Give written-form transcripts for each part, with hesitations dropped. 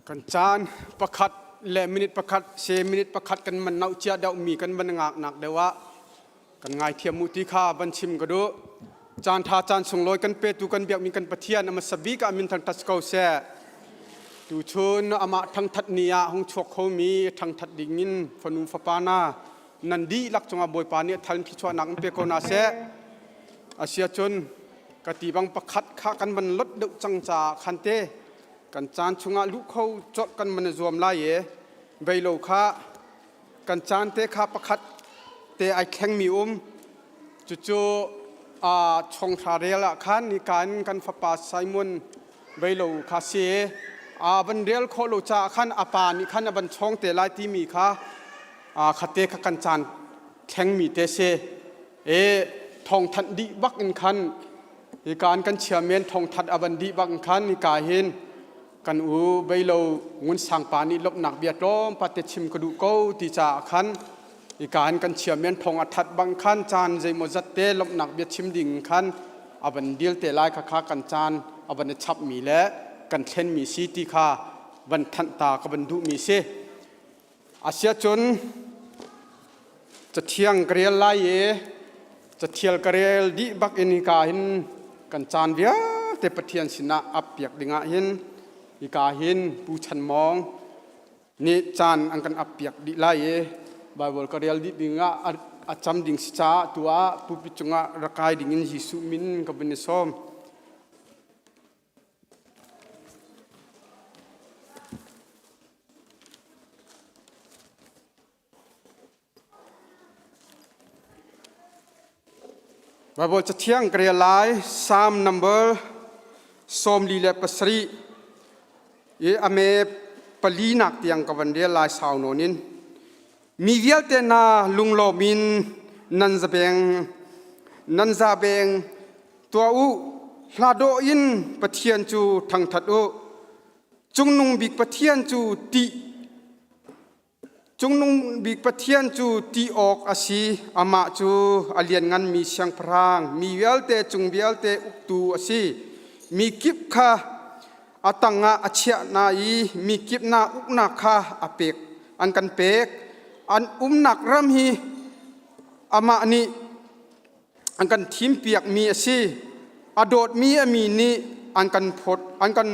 Kan caan pakhat le minute pakhat se minute pakhat kan man nau cia deuh mi kan van ngak nak deuh ah kan ngaithiam mu ti kha van chim ka duh. Caan tha caan sunglawi kan petu kan biakmi kan Pathian ama sabik ah min thangthat ko seh. Tuchun amah thangthat ni ah hung chuak khomi thangthat ding in fanu fapa na nan dihlak cungah Bawipa nih a thal thluachuahnak in pe ko na seh. Asia cun ka ti bang pakhat kha kan van lot deuh cang caah khan te kan caan chungah luh kho colh kan man zuam lai e beilo kha kan caan te kha pakhat te ai thlengmi um cucu a chonghra rel ah khan nika in kan fapa Simon beilo kha si a van rel khawh lo caah khan a pa nih khan a van chong te lai timi kha khate kha kan caan thlengmi te si e thawngthanh dih bak in khan hika an kan chia men thawngthat a van dih bak in khan hika hin kan u beilo ngun sang pa nih lawmhnak bia tlawmpal te chim ka duh ko ti caah khan hika hin kan chia men thawng a that bang khan caan zeimaw zat te lawmhnak bia chim ding khan a van dil te lai kha kha kan caan a van i chap mi le kan thlen mi si ti kha van thanh ta ka van duh mi si. Asiahcun Cathiang ka rel lai i cathial ka rel dih bak in hika hin kan caan vialte Pathian sinah ap piak dingah hin hika hin Pu Chan Mawng nih caan an kan ap piak dih lai i Baibal ka rel dih dingah a cam ding si caah tu ah pulpit cungah rak kai dingin Jesuh min ka vun i sawm. Baibal Cathiang ka rel lai Psalm number 47 i a me palinak tiang ka van rel lai sau nawn in. Mi vialte hna lunglawm in nan zabeng nan zabeng tuah u hla dawh in Pathian cu thangthat u Cungnung bik Pathian cu ṭih Cungnung bik Pathian cu ṭih awk a si. Amah cu a liannganmi siangpahrang, mi vialte cung vialte uktu a si. Mi kip kha a tangah a chiah hna i mi kip hna uknak kha a pek, an kan pek. An umnak ram hi amah nih an kan thimpiakmi a si. A dawtmi a mi nih an kan phawt an kan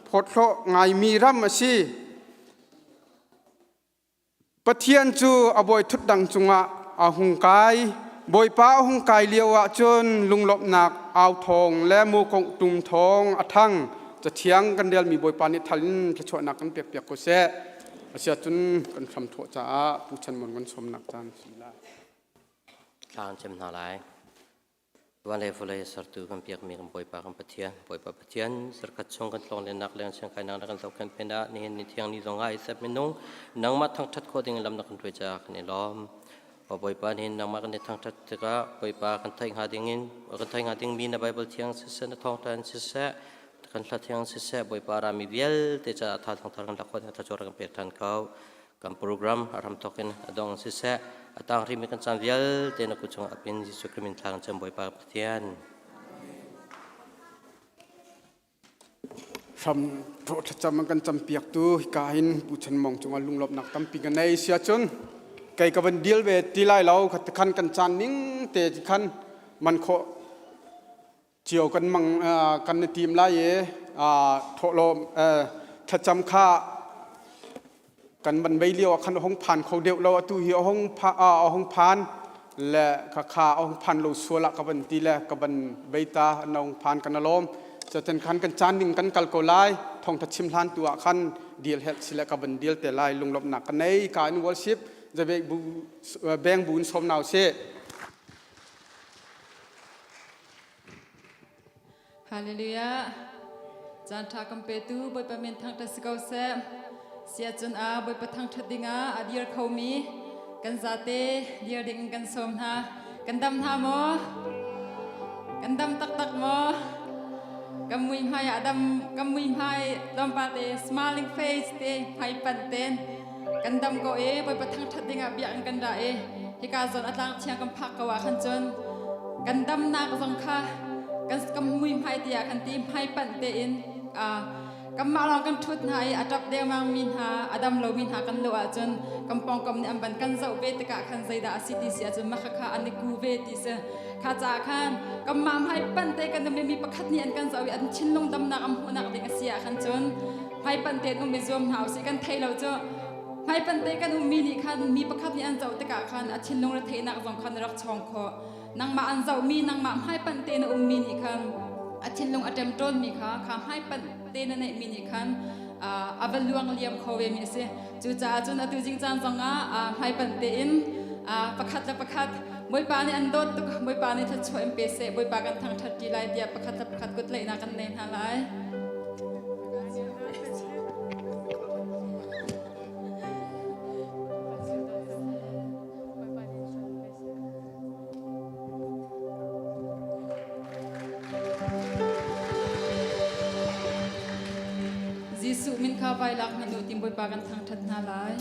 phawthlawh ngaimi ram a si. Pathian cu a bawi thutdang cungah a hung kai. Bawipa a hung kai lio ah cun lunglawmhnak au thawng le mukongh tum thawng a thang. Cathiang kan relmi Bawipa nih thal in thluachuahnak kan pekpiak ko seh. Asiahcun kan hram thawh caah Pu Chan Mon kan sawmnak caan si lai. Thla an cem hna lai. Van le vawlei sertu kan piakmi kan Bawipa kan Pathian, Bawipa Pathian, serkhat chung kan tlawnglennak le siangkainak na kan zohkhenh pin ah nihin ni thiang ni zong ah isep minung nangmah thangṭhat khawh ding lam na kan hruai caah kan i lawm. O Bawipa nihin nangmah kan i thangṭhat tikah Bawipa kan theih hnga ding in kan theih hnga ding mi na Bible thiang siseh na thawngṭha in siseh kan hla thiang siseh Bawipa rami vialte caah tha thangthar kan lak khawh ding thachuak kan pek ṭhan ko. Kan program a hramthawk in a dong siseh, a tang rihmi kan caan vialte na kut chungah apin Jesuh Khrih min thla kan cam Bawipa Pathian. Hram thlacam an kan campiaktu hika hin Pu Chan Mong cungah lunglawmhnak tampi ka nei sia cun kei ka van deal ve ti lai lo khan kan caan ning te khan man khawh cio kan mang kan i tim lai i thawhlawm thlacam kha kan van vei lio ah khan a hung phan kho deuh lo atu hi a hung a hung phan le kha kha a hung phan lo sual ah ka van ti le ka van vei ta na hung phan kan alawm catan khan kan caan ning kan kal ko lai thongtha chim hlan tu ah khan deal helh sile ka van deal te lai lunglawmhnak ka nei ka in worship zabe bu beng bu in som nau se. Hallelujah. Caan ṭha kan petu Bawipa min thangṭhat si ko seh. Siacun ah Bawipa thangṭhat dingah a dir khomi kan zate dir ding in kan sawm hna. Kan dam hna maw? Kan dam taktak maw? Kan mui hmai ah dam kan mui hmai tlawmpal te smiling face te hmai panh ten kan dam ko e Bawipa thangṭhat dingah biakinn kan ra e hika zawn a tlang thiang kan phak ko ah khan cun kan damnak zong kha kan kan mui hmai tiah kan ti hmai panh tein. Kanmah lawng kan ṭhut hna i a ṭap dengmang mi hna, a dam lomi hna kan lo ahcun kan pawngkam nih an van kan zoh ve tikah khan zeidah a si ti si ahcun mah khakha an i ku ve ti si. Kha caah khan kanmah hmai panh te kan um i mi pakhat nih an kan zoh i an thinlung damnak an hmuhnak ding a si ah khan cun hmai panh tein um i zuam hna usih. Kan thei lo cu hmai panh te kan ummi nih khan mi pakhat nih an zoh tikah khan a thinlung retheihnak zong khan a rak chawng khawh. Nangmah an zohmi, nangmah hmaipanh te na ummi nih khan a thinlung a ṭemṭawnmi kha kha hmaipanh te na neihmi nih khan a va luang liam kho ve mi a si. Cucaah cun atu jing caan zongah hmaipanh tein pakhat le pakhat Bawipa nih an dawt tuk, Bawipa nih thluachuah in pe seh, Bawipa kan thangṭhat ṭi lai tiah pakhat le pakhat kut tlaihnak kan nei hna lai. Jesuh min kha vai lak hmanh u tim Bawipa kan thangṭhat hna lai.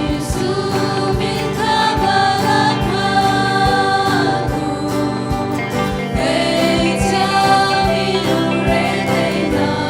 Jesuh min kha vai lak hmanh u, kei cia minung retheihnak.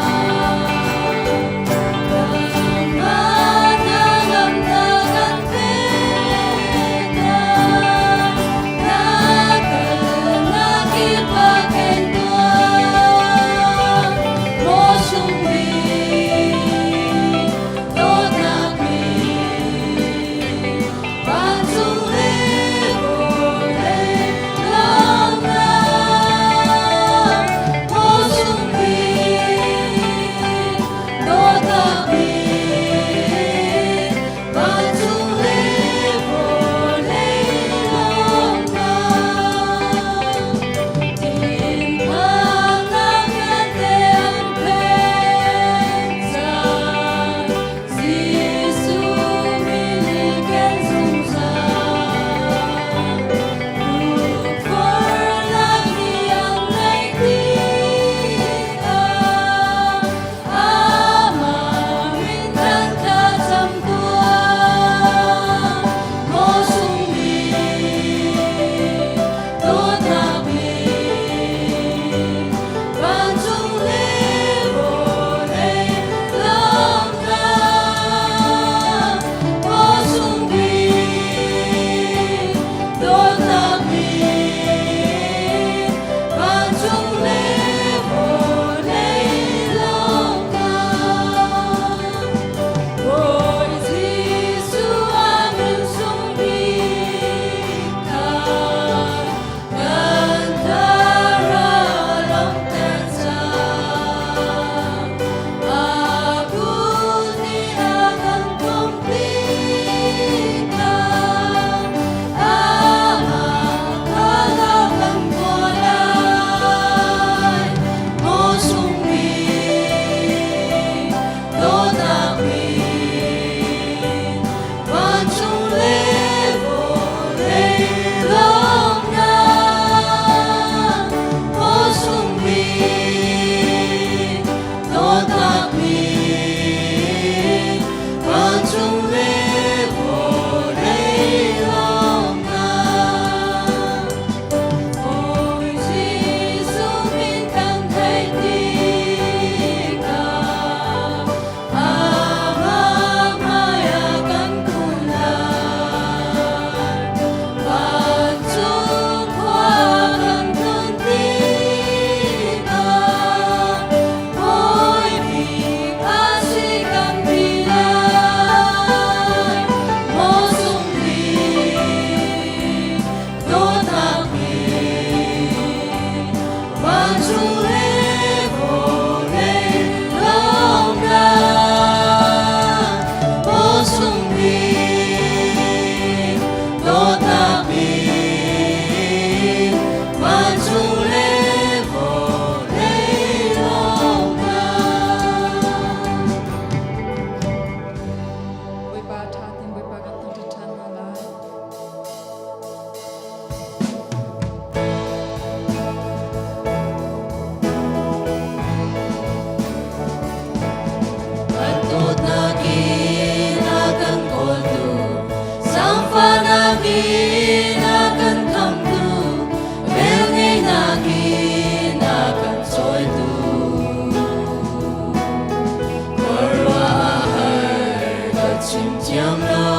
Chim thiam lo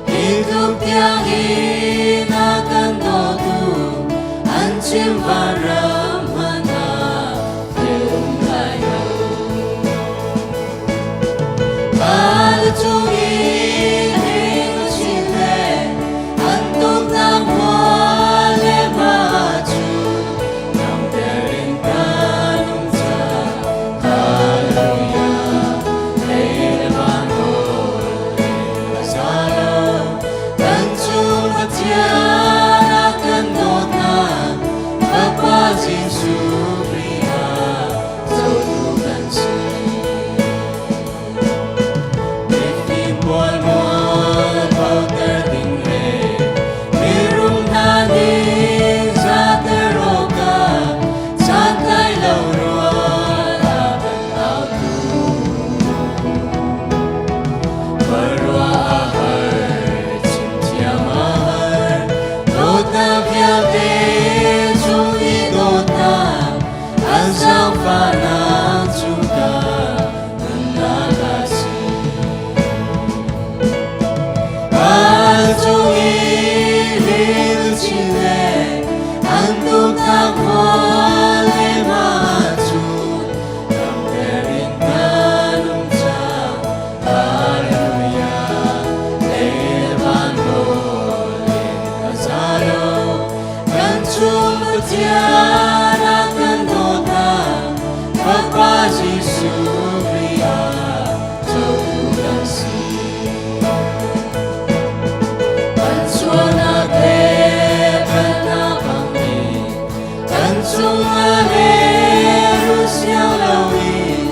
hi tluk tiang in a kan dawtu an chim vanram hmanh ah thil um lai lo. Van cung in hing a chin le an tuknak khua le hma cu damter in kan um cang. Hallelujah, lei le van a za lo. Kan cung Pathian a kan dawtnak, Fapa Jesuh Khrih ah zotu kan si. Mifim pawl mual photer ding le mirum hna nih zater awkah santlai lo rual a kan autu. Khuaruah a har, chim thiam a har, dawtnak vialte chung i dawtnak, an zaangfahnak cu ka nunnak a si. Van cung i lilchin le an tuknak khua le mah cu damter in kan um cang. Hallelujah, lei le van rawl in a za lo. Kan cung Pathian a kan dawtnak, Fapa Jesuh Khrih ah zotu kan si. Kan sualnak le palhnak bangin kan cungah le siang loin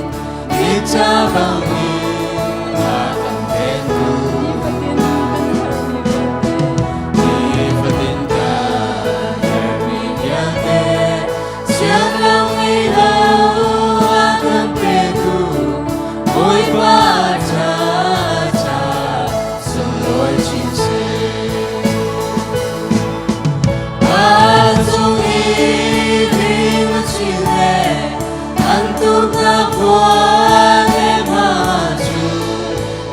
mitca bangin a kan ventu. Nifatin kan herhmi vialte. Nifatin kan herhmi vialte siang lo ngei lo a kan petu Bawipa ca ca sunglawi chin seh. Van cung i ling a chin le an tuknak khua le mah cu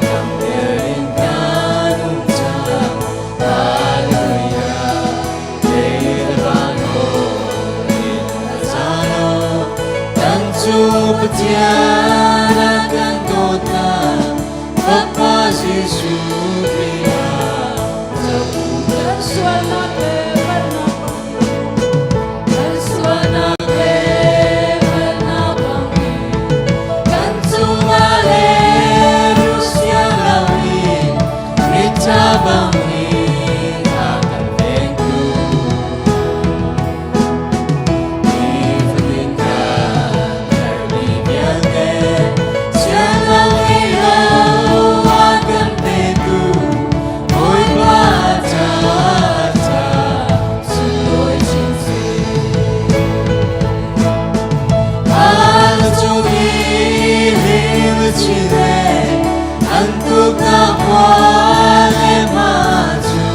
damter in kan um cang. Hallelujah, lei le van in a za lo. Kan cung Pathian a kan dawtnak, Fapa Jesuh Khrih ah zotu Kan sualnak le palhnak bangin. Kan sualnak le palhnak bangin kan cungah le siang loin mitca bangin a kan vengtu. Nifatin kan herhmi vialte siang lo ngei lo a kan petu Bawipa ca ca sunglawi chin seh. Van cung i ling a chin le an tuknak khua le mah cu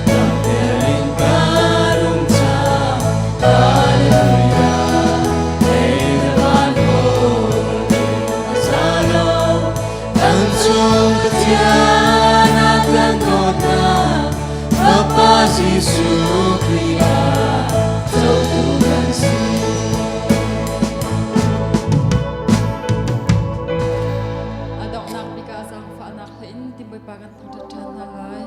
damter in kan um cang. Hallelujah, lei le van in a za lo. Kan cung Pathian a kan dawtnak, Fapa Jesuh Khrih ah zotu kan si. A donghnak bik ah zaangfahnak hlei in ti Bawipa kan thangṭhat ṭhan hna lai.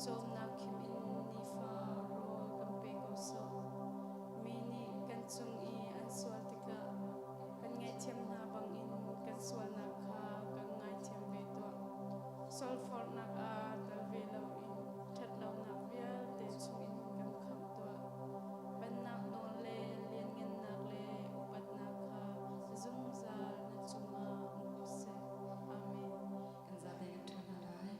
Pawcawmnak khim in nifa rawl kan pe ko sawh. Mi nih kan cung i an sual tikah kan ngaihthiam hna bangin kan sualnak kha kan ngaithiam ve tuah. Sualforhnak ah tel ve loin ṭhatlonak vialte chungin kan khamh tuah. Pennak nawl le lianngannak le upatnak kha zungzal na cungah um ko seh. Amen. Kan zate kan ṭha hna lai.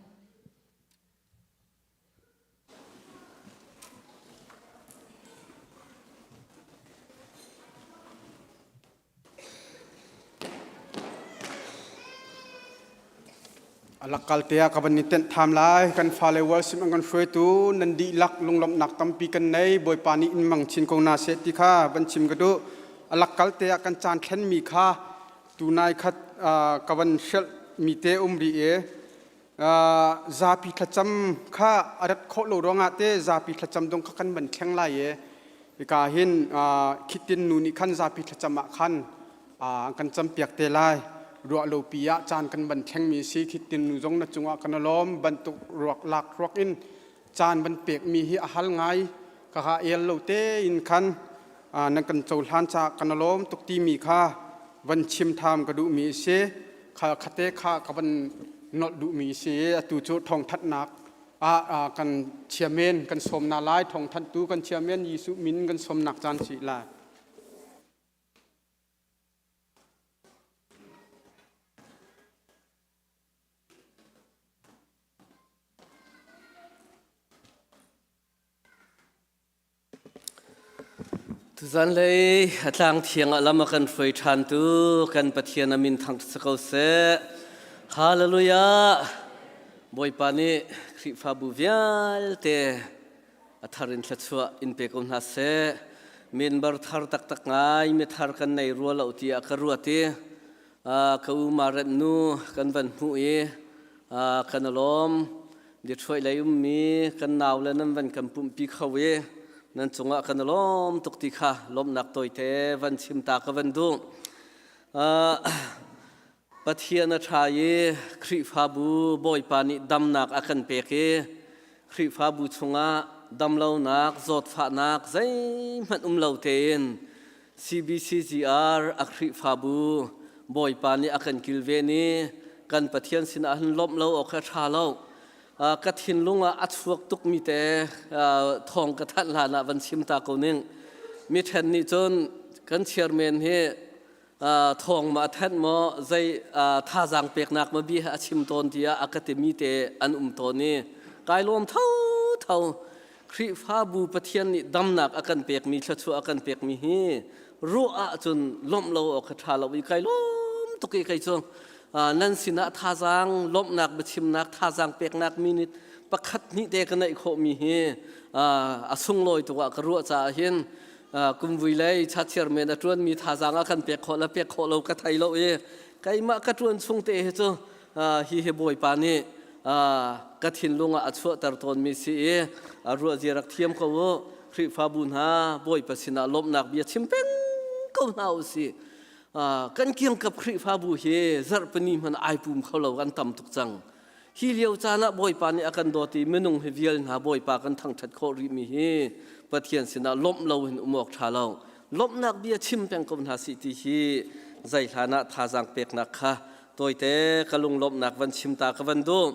Alakal te ah ka van i tenh tham lai. Kan fale worship an kan hruaitu nan dihlak lunglawmhnak tampi kan nei. Bawipa nih in mang chin ko na seh ti kha van chim ka duh. Alakal te ah kan caan thlenmi kha tunai khat ka van hrelh mi te um rih i zapi thlacam kha a rat khawh lo ruangah te zapi thlacam dong kha kan van thleng lai i hika hin khitin nu nih khan zapi thlacam ah khan kan campiak te lai. Ruah lo pi ah caan kan van thlengmi si. Khitin nu zong na cungah kan lawm bantuk ruak lak ruak in caan van pekmi hi a hal ngai ka ha el lo te in khan nan kan cohlan ca kan lawm tuk timi kha van chim tham ka duhmi si. Kha khate kha ka van nolh duhmi si. Atu cu thawngthanhnak ah kan chairman kan sawmna lai. Thawngthanhtu kan chairman Jesuh min kan sawmnak caan si lai. Tuzanlei a tlang thiang ah lam a kan hruai ṭhan tu kan Pathian a min thangṭhat si ko seh. Hallelujah! Bawipa nih Khrihfabu vialte a thar in thluachuah in pe ko hna seh. Member thar taktak ngai mi thar kan nei rua lo tiah ka ruat i ka u Margaret nu kan van hmuh i kan lawm. Detroit lei ummi kan nau le nan van kan pumhpi kho i nan cungah kan lawm tuk ti kha lawmhnak tawite van chim ta ka van duh. Pathian a ṭha i Khrihfabu Bawipa nih damnak a kan pek i Khrihfabu chungah damlonak, zawtfahnak zeihmanh um lo tein CBCGR a Khrihfabu Bawipa nih a kan kilven i kan Pathian sinah hin lawmh lo awk a ṭha lo. Ka thinlung ah a chuak tukmi te thawng ka thanh hlan ah van chim ta ko ning. Mi ṭhen nih cun kan chairman hi thawng ma a thanh maw, zei thazaang peknak ma bi a chim tawn tiah a ka timi te an um tawn i kai lawm tho tho. Khrihfabu Pathian nih damnak a kan pekmi, thluachuah a kan pekmi hi ruah ahcun lawmh lo awk kha ṭha lo i kai lawm tuk i kei cu nan sinah thazaang lawmhnak biachimnak thazaang peknak minute pakhat hnih te ka neih khawhmi hi a sunglawi tuk ah ka ruah caah hin kumvui lei chachiar men a ṭuanmi thazaang a kan pek khawh le pek khawh lo ka thei lo i keimah ka ṭuan chung te hi cu hi hi Bawipa nih ka thinlung ah a chuahter tawnmi si i a ruahzia rak thiam ko u. Khrihfabu hna, Bawipa sinah lawmhnak bia chim peng ko hna u sih. Kan kiangkap Khrihfabu hi zarhpini hmanh ai pum kho lo kan tam tuk cang. Hi lio caan ah Bawipa nih a kan dawt i minung hi vial hna Bawipa kan thangṭhat khawh rihmi hi Pathian sinah lawmh lo in um awk ṭha lo. Lawmhnak bia chim peng ko hna sih ti hi zei hlan ah thazaang peknak kha tawite ka lunglawmhnak van chim ta ka van duh.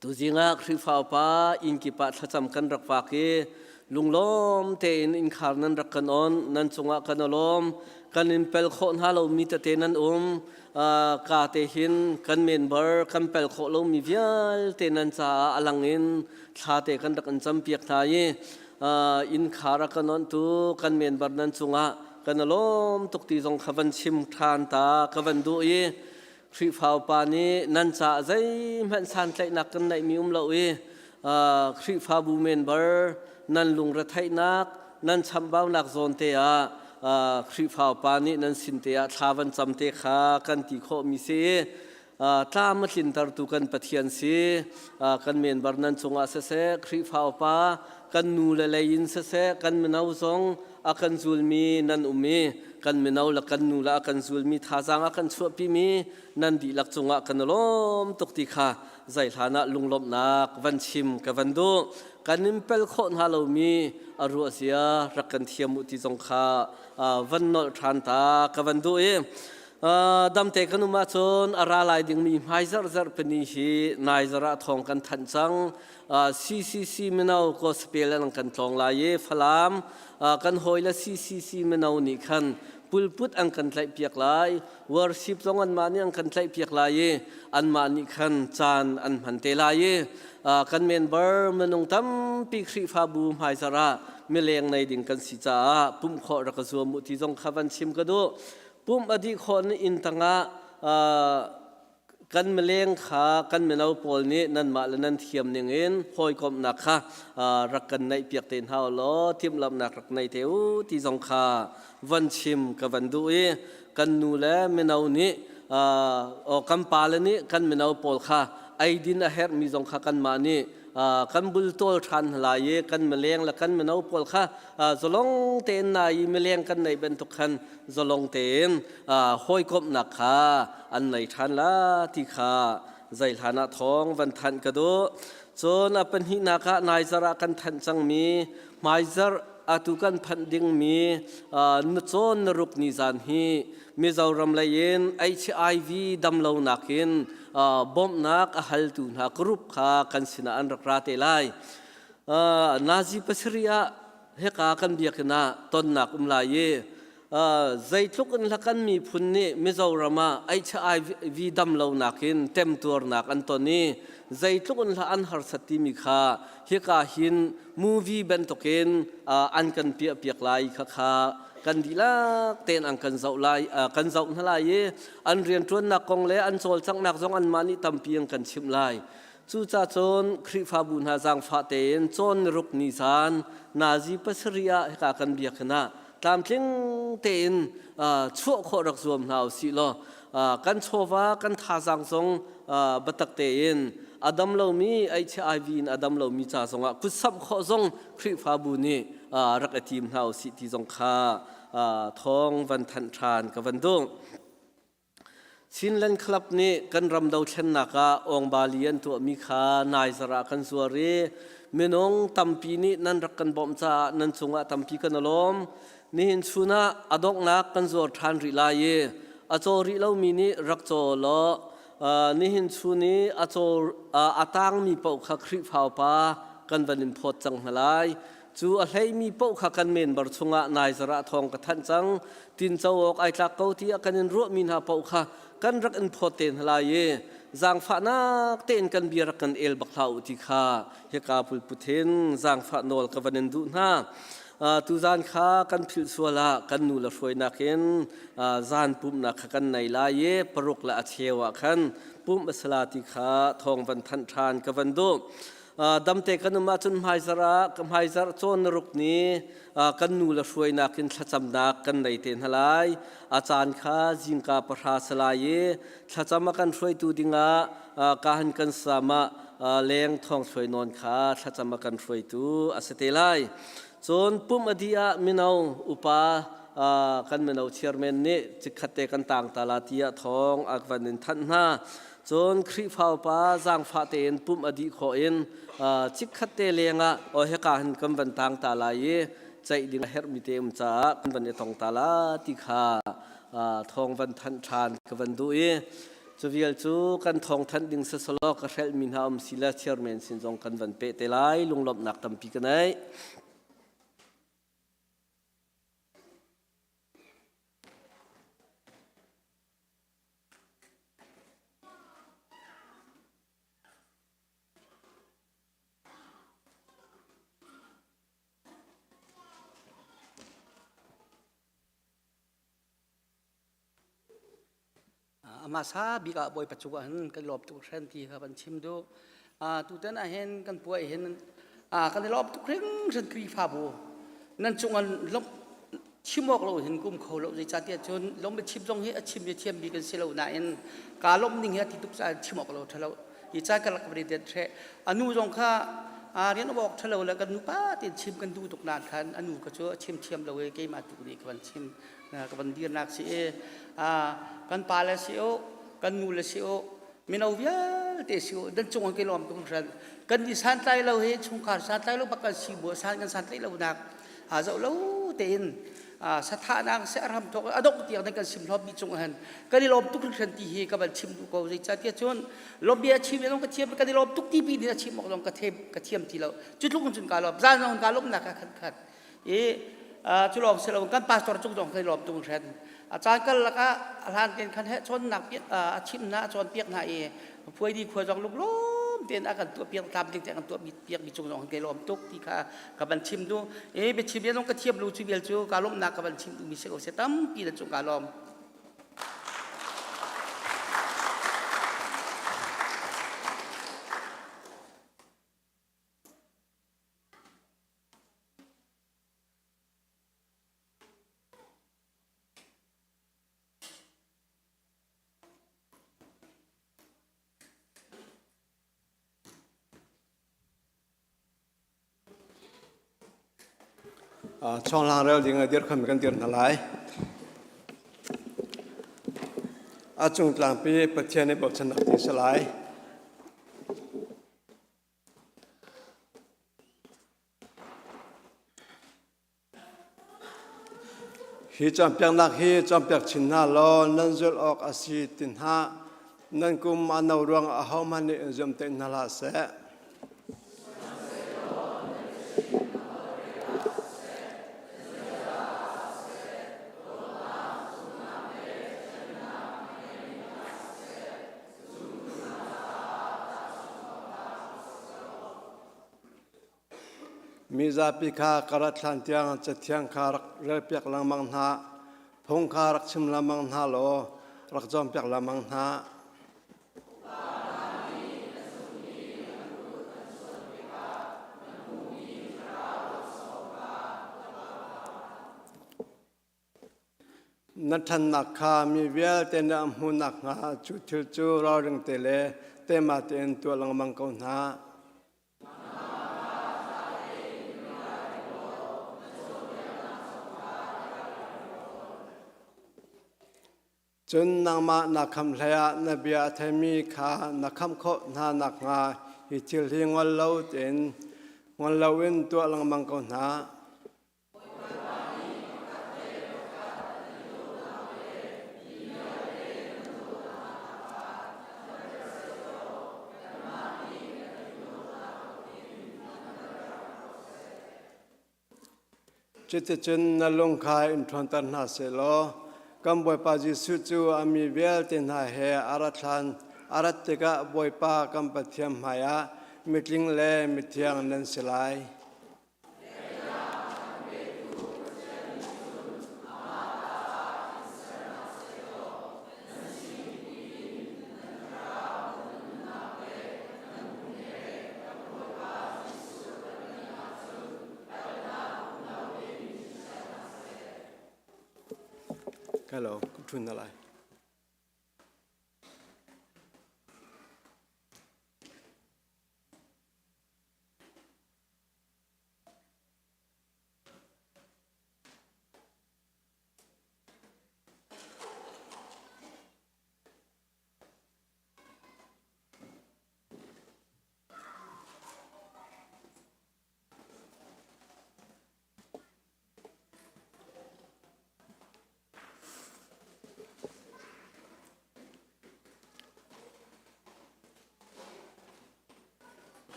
Tuzing ah Khrihfa upa inn kip ah thlacam kan rak vak i lunglawm tein innkhar nan rak kan on. Nan cungah kan lawm. Kan in pel khawh hna lomi tete nan um. Ka te hin kan member kan pel khawh lomi vialte nan caah a lang in thla te kan rak in campiak hna i innkhar a kan onhtu kan member nan cungah kan lawm tuk ti zong kha van chim ṭhan ta ka van duh i Khrihfa upa nih nan caah zeihmanh santlaihnak kan neihmi um lo i Khrihfabu member nan lungretheihnak nan chambaunak zawn te ah Khrihfa upa nih nan sin te ah thla van cam te kha kan ti khawhmi si. Tlam a tlintertu kan Pathian si. Kan member nan cungah siseh, Khrihfa upa kan nu le lei in siseh, kan mino zong a kan zulmi nan um i kan mino le kan nu le a kan zulmi thazaang a kan chuahpimi nan dihlak cungah kan lawm tuk ti kha zeihlan ah lunglawmhnak van chim ka van duh. Kan in pel khawh hna lomi a ruah zia rak kan thiam u ti zong kha van nolh ṭhan ta ka van duh i damte kan um ahcun a ra lai dingmi hmai zarh zarh pani hi nai zarh ah thawng kan thanh cang. CCC mino gospel an kan tlawng lai i Falam kan hawile CCC mino nih khan pulput an kan tlaih piak lai, worship zong anmah nih an kan tlaih piak lai i anmah nih khan caan an hman te lai i kan member minung tampi Khrihfabu hmaizarh ah mileng nei ding kan si caah pumh khawh rak ka zuam u ti zong kha van chim ka duh. Pumh a dih khawh ni inn tangah kan mileng kha kan mino pawl nih nanmah le nan thiam ning in hawikomhnak kha rak kan neih piak te hna u law timhlamhnak rak nei te u ti zong kha van chim ka van duh i kan nu le mino nih kan pale nih kan mino pawl kha eidin a herhmi zong kha kanmah nih kan bultawl ṭhan hna lai i kan mileng le kan mino pawl kha zalong tein nai i mileng kan neih bantuk khan zalong tein hawikomhnak kha an nei ṭhan la ti kha zeihlan ah thawng van thanh ka duh. Cun a pahnihnak ah naizarh ah kan thanh cangmi hmaizarh atu kan phanh dingmi na cawn na ruk ni zan hi Mizoram lei in HIV damlonak in bawmhnak a haltu hna group kha kan sinah an rak ra te lai. Nazi pasarih ah hika kan biakinn ah tonnak um lai i zeitluk in hlakan miphun nih Mizoram ah HIV damlonak in temtuarnak an ton i zeitluk in hla an harsat timi kha hika hin movie bantukin an kan piah piak lai kha kha kan dihlak tein an kan zoh lai kan zoh hna lai i an rianṭuannak kong le an cawlcanghnak zong anmah nih tampi an kan chimh lai. Cucacun Khrihfabu hna zaangfah tein cawn ruk ni zan nazi pasarih ah hika kan biakinn ah tlamtling tein chuah khawh rak zuam hna u sih law kan chawva kan thazaang zong biatak tein a dam lomi HIV in a dam lomi ca zongah kutsamh khawh zong Khrihfabu nih rak i tim hna u sih ti zong kha thawng van thanh ṭhan ka van duh. Chinland Club nih kan ram dothlennak ah Awngbali an tuahmi kha naizarh ah kan zuar i minung tampi nih nan rak kan bawmh caah nan cungah tampi kan i lawm. Nihin chun ah a donghnak kan zuar ṭhan rih lai i a caw rih lomi nih rak caw law nihin chun i a caw a tangmi paoh kha Khrihfa upa kan van in phawt cang hna lai. Cu a hleimi paoh kha kan member chungah naizarh ah thawng ka thanh cang. Tinco awk ai tlak ko tiah kan in ruahmi hna paoh kha kan rak in phawt te hna lai i zaangfahnak tein kan bia rak kan el bak hlah u ti kha hika pulput hin zaangfah nawl ka van in duh hna. Tuzan kha kan philh sual ah kan nu le hruainak in zan pumhnak kha kan nei lai i paruk le a cheu ah khan pumh a si la ti kha thawng van thanh ṭhan ka van duh. Damte kan um ahcun hmaizarh ah hmaizarh cawn na ruk ni kan nu le hruainak in thlacamnak kan nei te hna lai. A caan kha zingka pahra si lai i thlacam a kan hruaitu dingah kahan kan sam ah leng thawng hruai nawn kha thlacam a kan hruaitu a si te lai. Cun pumh a dih ah mino upa kan mino chairman nih chikkhat te kan tang ta la tiah thawng a van in thanh hna. Cun Khrihfa upa zaangfah tein pumh a dih khawh in chikkhat te lengah aw hika hin kan van tang ta lai i ceih ding a herhmi te um caah kan van i tong ta la ti kha thawng van thanh ṭhan ka van duh i cu vial cu kan thawng thanh ding sasalaw ka hrelhmi hna um si le chairman sin zong kan van peh te lai lunglawmhnak tampi ka nei. Amah sa bik ah Bawipa cung ah hin kan lawm tuk hran ti kha kan chim duh. Tutan ah hin kan puai hin kan i lawm tuk hringhran Khrihfabu nan cung an lawmh. Chim awk lo hin kum kho lo zeicahtiah cun lom chim zong hi a chim hi thiam mi kan si lo nain ka lom ning hi a ti tuk caah chim awk lo ṭhalo i ca ka lak ri det hre anu zong kha a rian awk ṭhalo le kan nupa tein chim kan duh tuk nain khan anu ka cu a chim thiam lo i keimah tu nih ka van chim ka van dirnak si i kan pa le si u kan nu le si u mino vialte si u dan cung ke lawm tuk hran kan ni santlai lo hi chungkhar santlai lo bak kan si bu san kan santlai lo nak zoh lo tein sathahnak seh a ram thawk a dongh tiang kan sim hlawm mi cung han kan i lawm tuk hringhran ti hi ka van chim duh ko zeicahtiah cun lawmbia chim zong ka thiam kan i lawm tuk ti pi nih a chim awk zong ka thiam ka thiam ti lo cu tluk cun ka lawm zan zong ka lawmnak ka khat khat i cu lawng si lo kan pastor cung zong kan i lawm tuk hringhran a caan kal lakah a hlan ten khan he cawnnak a chim hna a cawn piak hna i phuaidi khua zong lunglawm tein a kan tuah piak tlamtling tein kan tuah piak mi cung zong kan lawm tuk ti kha ka van chim du e biachim bia zong ka thiam lu cu vial cu ka lawmnak ka van chim duh mi si ko se tampi na cung ka lawm. Chawnglang rel ding ah dirkham kan dir hna lai. A cung tlangpi Pathian i bochannak ti si lai. Hi cawnpiaknak hi cawnpiak chin hna law nan zulh awk a si ti hna. Nan kum a no ruang ahohmanh nih in zuamtaih hna hlah seh. Mi zapi kha ka rat hlan tiang Cathiang kha rak relpiak lengmang hna, phung kha rak chim lengmang hna law rak cawnpiak lengmang hna. Na ṭhannak kha mi vialte nih an hmuh nakhnga cu thil cu ralring te le teima tein tuah lengmang ko hna. Cun nangmah na khamh hleiah na bia a theimi kha na khamh khawh hna nakhnga hi thil hi ngol lo tein ngol loin tuah lengmang ko hna. Cuticun na lung kha in ṭhawnter hna sehlaw kan Bawipa Jesuh cu a mi vialte hna he a rat hlan a rat tikah Bawipa kan Pathian hmaiah mitling le mithiang nan si lai. Hello, ṭhun na lai.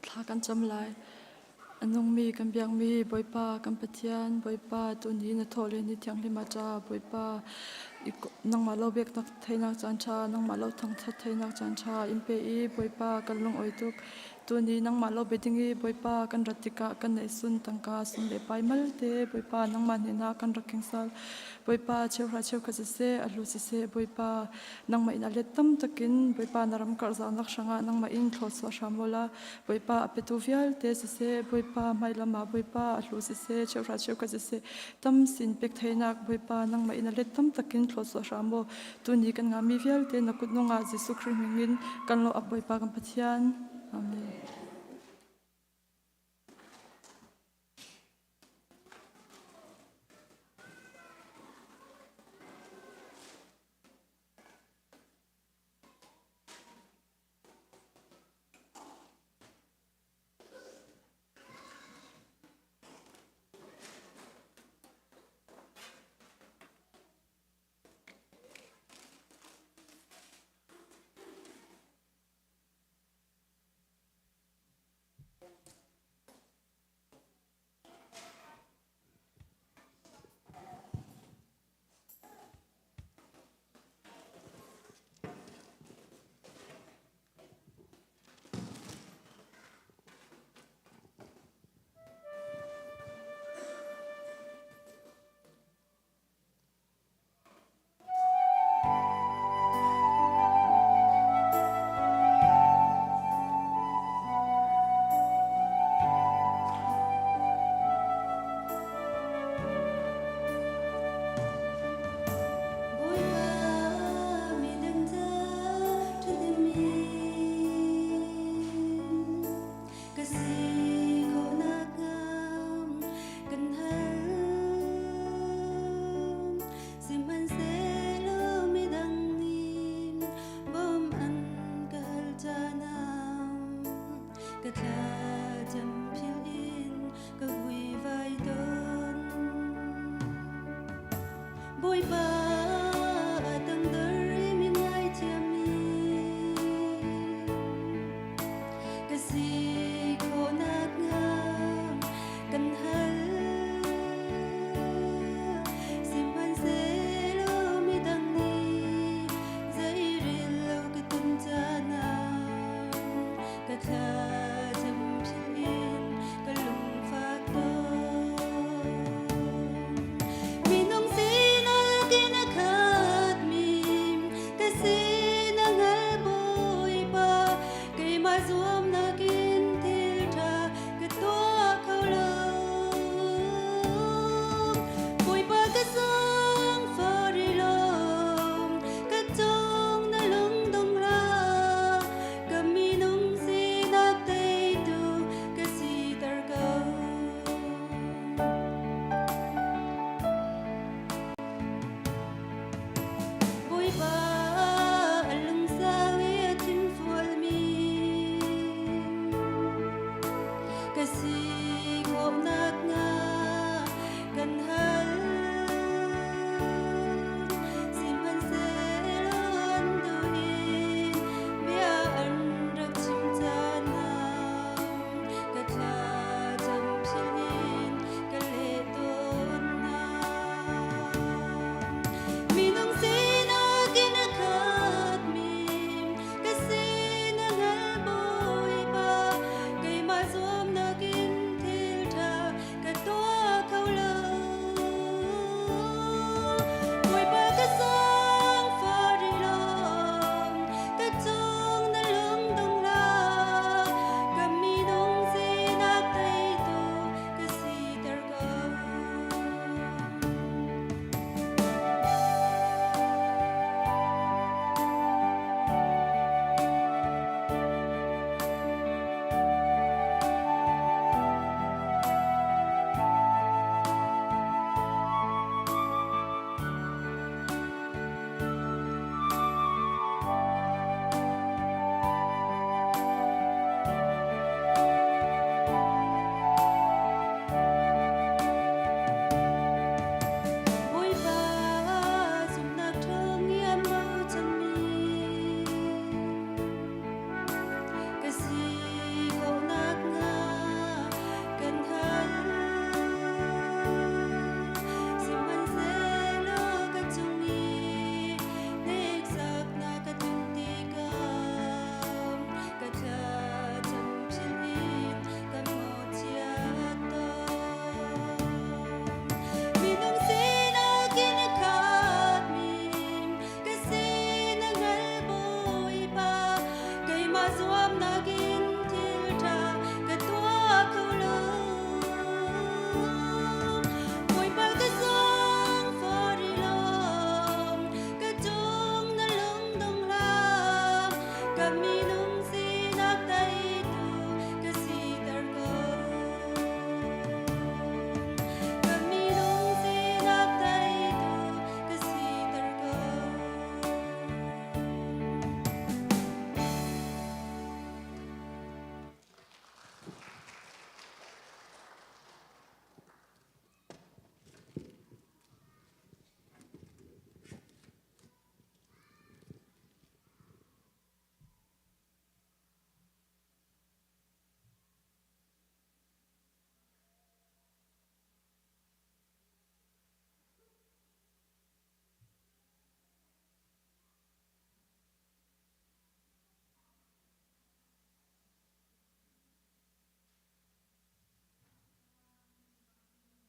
Thla kan cam lai. A nungmi kan biakmi Bawipa kan Pathian Bawipa tuni na thawh le ni thianghlim a ṭa Bawipa nangmah lo biaknak theinak caan ṭha nangmah lo thangṭhat theinak caan ṭha in pe i Bawipa kan lungawi tuk. Tuni nangmah lo be ding i Bawipa kan rat tikah kan neih sun tangka sum le pai malte Bawipa nangmah hnenah kan rak keng sal. Bawipa cheuhra cheukhat siseh a hlu siseh Bawipa nangmah in a let tam takin Bawipa na ram karhzaunak hrangah nangmah in thlawsuah hram ula Bawipa a petu vialte siseh Bawipa hmailam ah Bawipa a hlu siseh cheuhra cheukhat siseh tam sin pek theinak Bawipa nangmah in a let tam takin thlawsuah hram u tuni kan ngami vialte na kut nungah Jesuh Khrih mingin kan lo ap Bawipa kan Pathian Amen.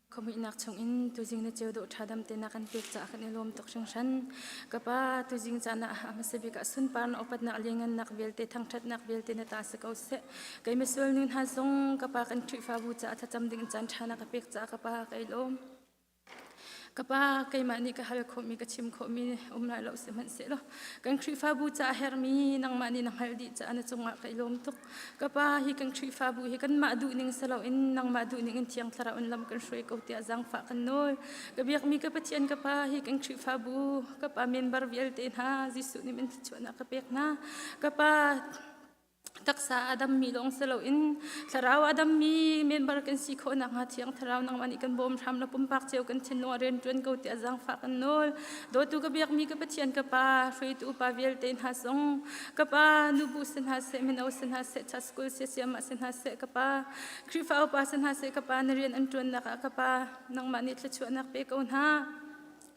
Khuamuihnak chungin tuzing na ceu dawh ṭha dam te na kan pek caah kan i lawm tuk hringhran. Ka pa, tuzing caan ah a hmasa bik ah sunpar na upatnak lianngannak vialte thangṭhatnak vialte na ta si ko seh. Kei misual nu hna zong ka pa kan Khrihfabu caah thlacam ding caan ṭha na ka pek caah ka pa ka i lawm. Ka pa, keimah nih ka hal khawhmi ka chim khawhmi um lai lo sihmanhsehlaw kan Khrihfabu caah herhmi nangmah nih na hngalh dih caah na cungah ka i lawm tuk. Ka pa, hi kan Khrihfabu hi kanmah duhning si loin nangmah duhning in Thiang Thlarau in lam kan hruai ko tiah zaangfah kan nawl. Ka biakmi ka Pathian ka Pa, hi kan Khrihfabu ka pa member vialte hna Jesuh nih min thluachuahnak ka pek hna. Ka pa, taksa a dammi lawng si loin thlarau a dammi member kan si khawh nakhnga thiang thlarau nangmah nih kan bawm hram na pumpak cio kan thinlung ah rianṭuan ko tiah zaangfah kan nawl dawtu ka biakmi ka Pathian ka Pa hruaitu upa vialte hna zong ka Pa nubu si hna seh mino si hna seh cha school siasiamah si hna seh ka Pa Khrihfa upa si hna seh ka Pa na rian an ṭuannak ah ka Pa nangmah nih thluachuahnak pe ko hna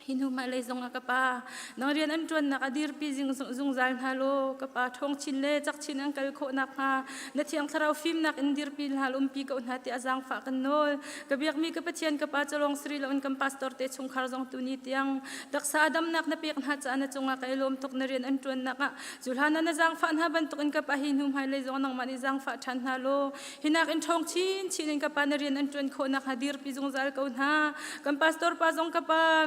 Hi hnu hmailei zong ah ka pa, nang rian an ṭuannak a dirpi zungzal hna law, ka pa ṭhawng chin le cak chin an kal khawh nakhnga na Thiang Thlarau fimnak in dirpi hna umpi ko hna tiah zaangfah kan nawl. Ka biakmi ka Pathian ka pa cu lawng si rih loin kan pastor te chungkhar zong tuni tiang taksa damnak na pek hna caah na cungah ka i lawm tuk na rian an ṭuannak ah cu hlan ah na zaangfah hna bantukin ka pa hi hnu hmailei zong nangmah nih zaangfah ṭhan hna law Hinak in ṭhawng chinchin in ka pa na rian an ṭuan khawh nakhnga dirpi zungzal ko hna. Kan pastor pa zong ka pa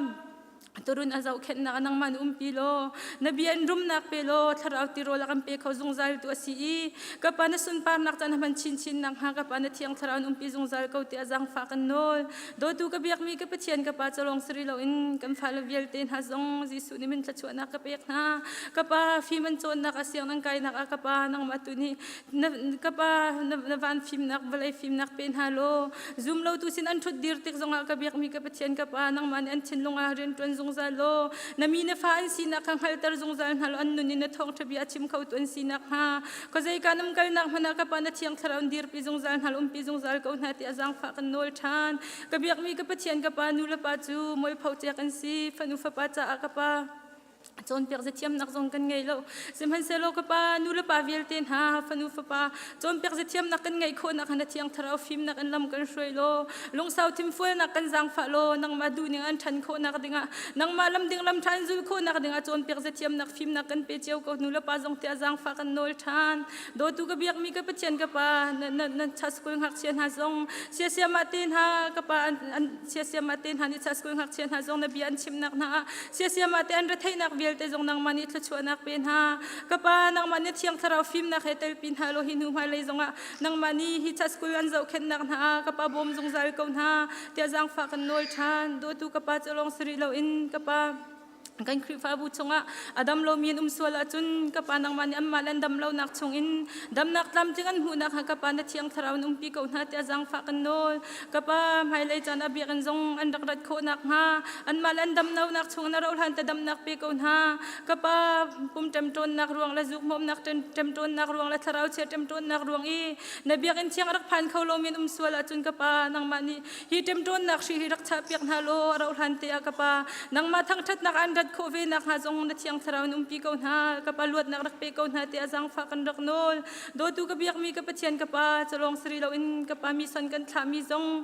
turun a zohkhenhnak nangmah na umpi law na bia in rumnak pe law thlarau tirawl a kan pe kho zungzal tu a si i ka pa na sunparnak caan hman chinchin nakhnga ka pa na thiang thlarau in umpi zungzal ko tiah zaangfah kan nawl dawtu ka biakmi ka Pathian ka pa calong sari loin kan fale vialte hna zong Jesuh nih min thluachuahnak ka pek hna ka pa fim an cawnnak a siang nan kainak ah ka pa nangmah tu nih na ka pa na van fimnak vawlei fimnak pe hna law zum lo tu sin an ṭhut dir tik zongah ka biakmi ka Pathian ka pa nangmah nih an thinlung ah rian ṭuan zungzal law na mi na fa an sinak kha hngalter zungzal hna law an nun in na thawngṭha bia a chim kho tu an sinak hnga khuazei ka nam kalnak hmanh ah ka pa na thiang thlarau in dirpi zungzal hna law umpi zungzal ko hna tiah zaangfah kan nawl ṭhan ka biakmi ka Pathian ka pa nu le pa cu mualpho cia kan si fanu fapa caah ka pa cawnpiak zathiamnak zong kan ngei lo sihmanhsehlaw ka pa nu le pa vialte hna fanu fapa cawnpiak zathiamnak kan ngeih khawhnak na thiang thlarau fimnak in lam kan hruai law lungsau thimfualnak kan zaangfah law nangmah duhning an ṭhan khawhnak dingah nangmah lam ding lam ṭhan zul khawhnak dingah cawnpiak zathiamnak fimnak kan pe cio ko nu le pa zong tiah zaangfah kan nawl ṭhan dawtu ka biakmi ka Pathian ka pa na na na school ngakchia hna zong siasiamah te hna ka pa an siasiamah te hna nih school ngakchia hna zong na bia an chimnak hna ah Siasiam ah te an retheihnak vialte zong nangmah nih thluachuahnak pe hna. Ka pa, nangmah nih Thiang Thlarau fimnak he telpi hna law hi hnu hmailei zongah nangmah nih hi cha school an zohkhenhnak hna ah ka pa bawm zungzal ko hna tiah zaangfah kan nawl ṭhan. Dawtu ka pa cu lawng si rih loin ka pa kan Khrihfabu chungah a dam lomi an um sual ahcun ka pa nangmah nih anmah le an dam lonak chungin damnak tlamtling an hmuhnak hnga ka pa na Thiang Thlarau in umpi ko hna tiah zaangfah kan nawl. Ka pa hmailei caan ah biakinn zong an rak rat khawh nakhnga anmah le an damlonak chung na rohlan te damnak pe ko hna. Ka pa pum ṭemṭawnnak ruang le zukhmawmnak ṭemṭawnnak ruang le thlarau chia ṭemṭawnnak ruang i na biakinn thiang rak phan kho lomi an um sual ahcun ka pa nangmah nih hi ṭemṭawnnak hri hi rak chahpiak hna law a rohlan te ah ka pa nangmah thangṭhatnak an rat khawh ve nakhnga zong na thiang thlarau in umpi ko hna. Ka pa luatnak rak pe ko hna tiah zaangfah kan rak nawl. Dawtu ka biakmi ka Pathian ka Pa calawng si rih loin ka Pa mi son kan thlahmi zong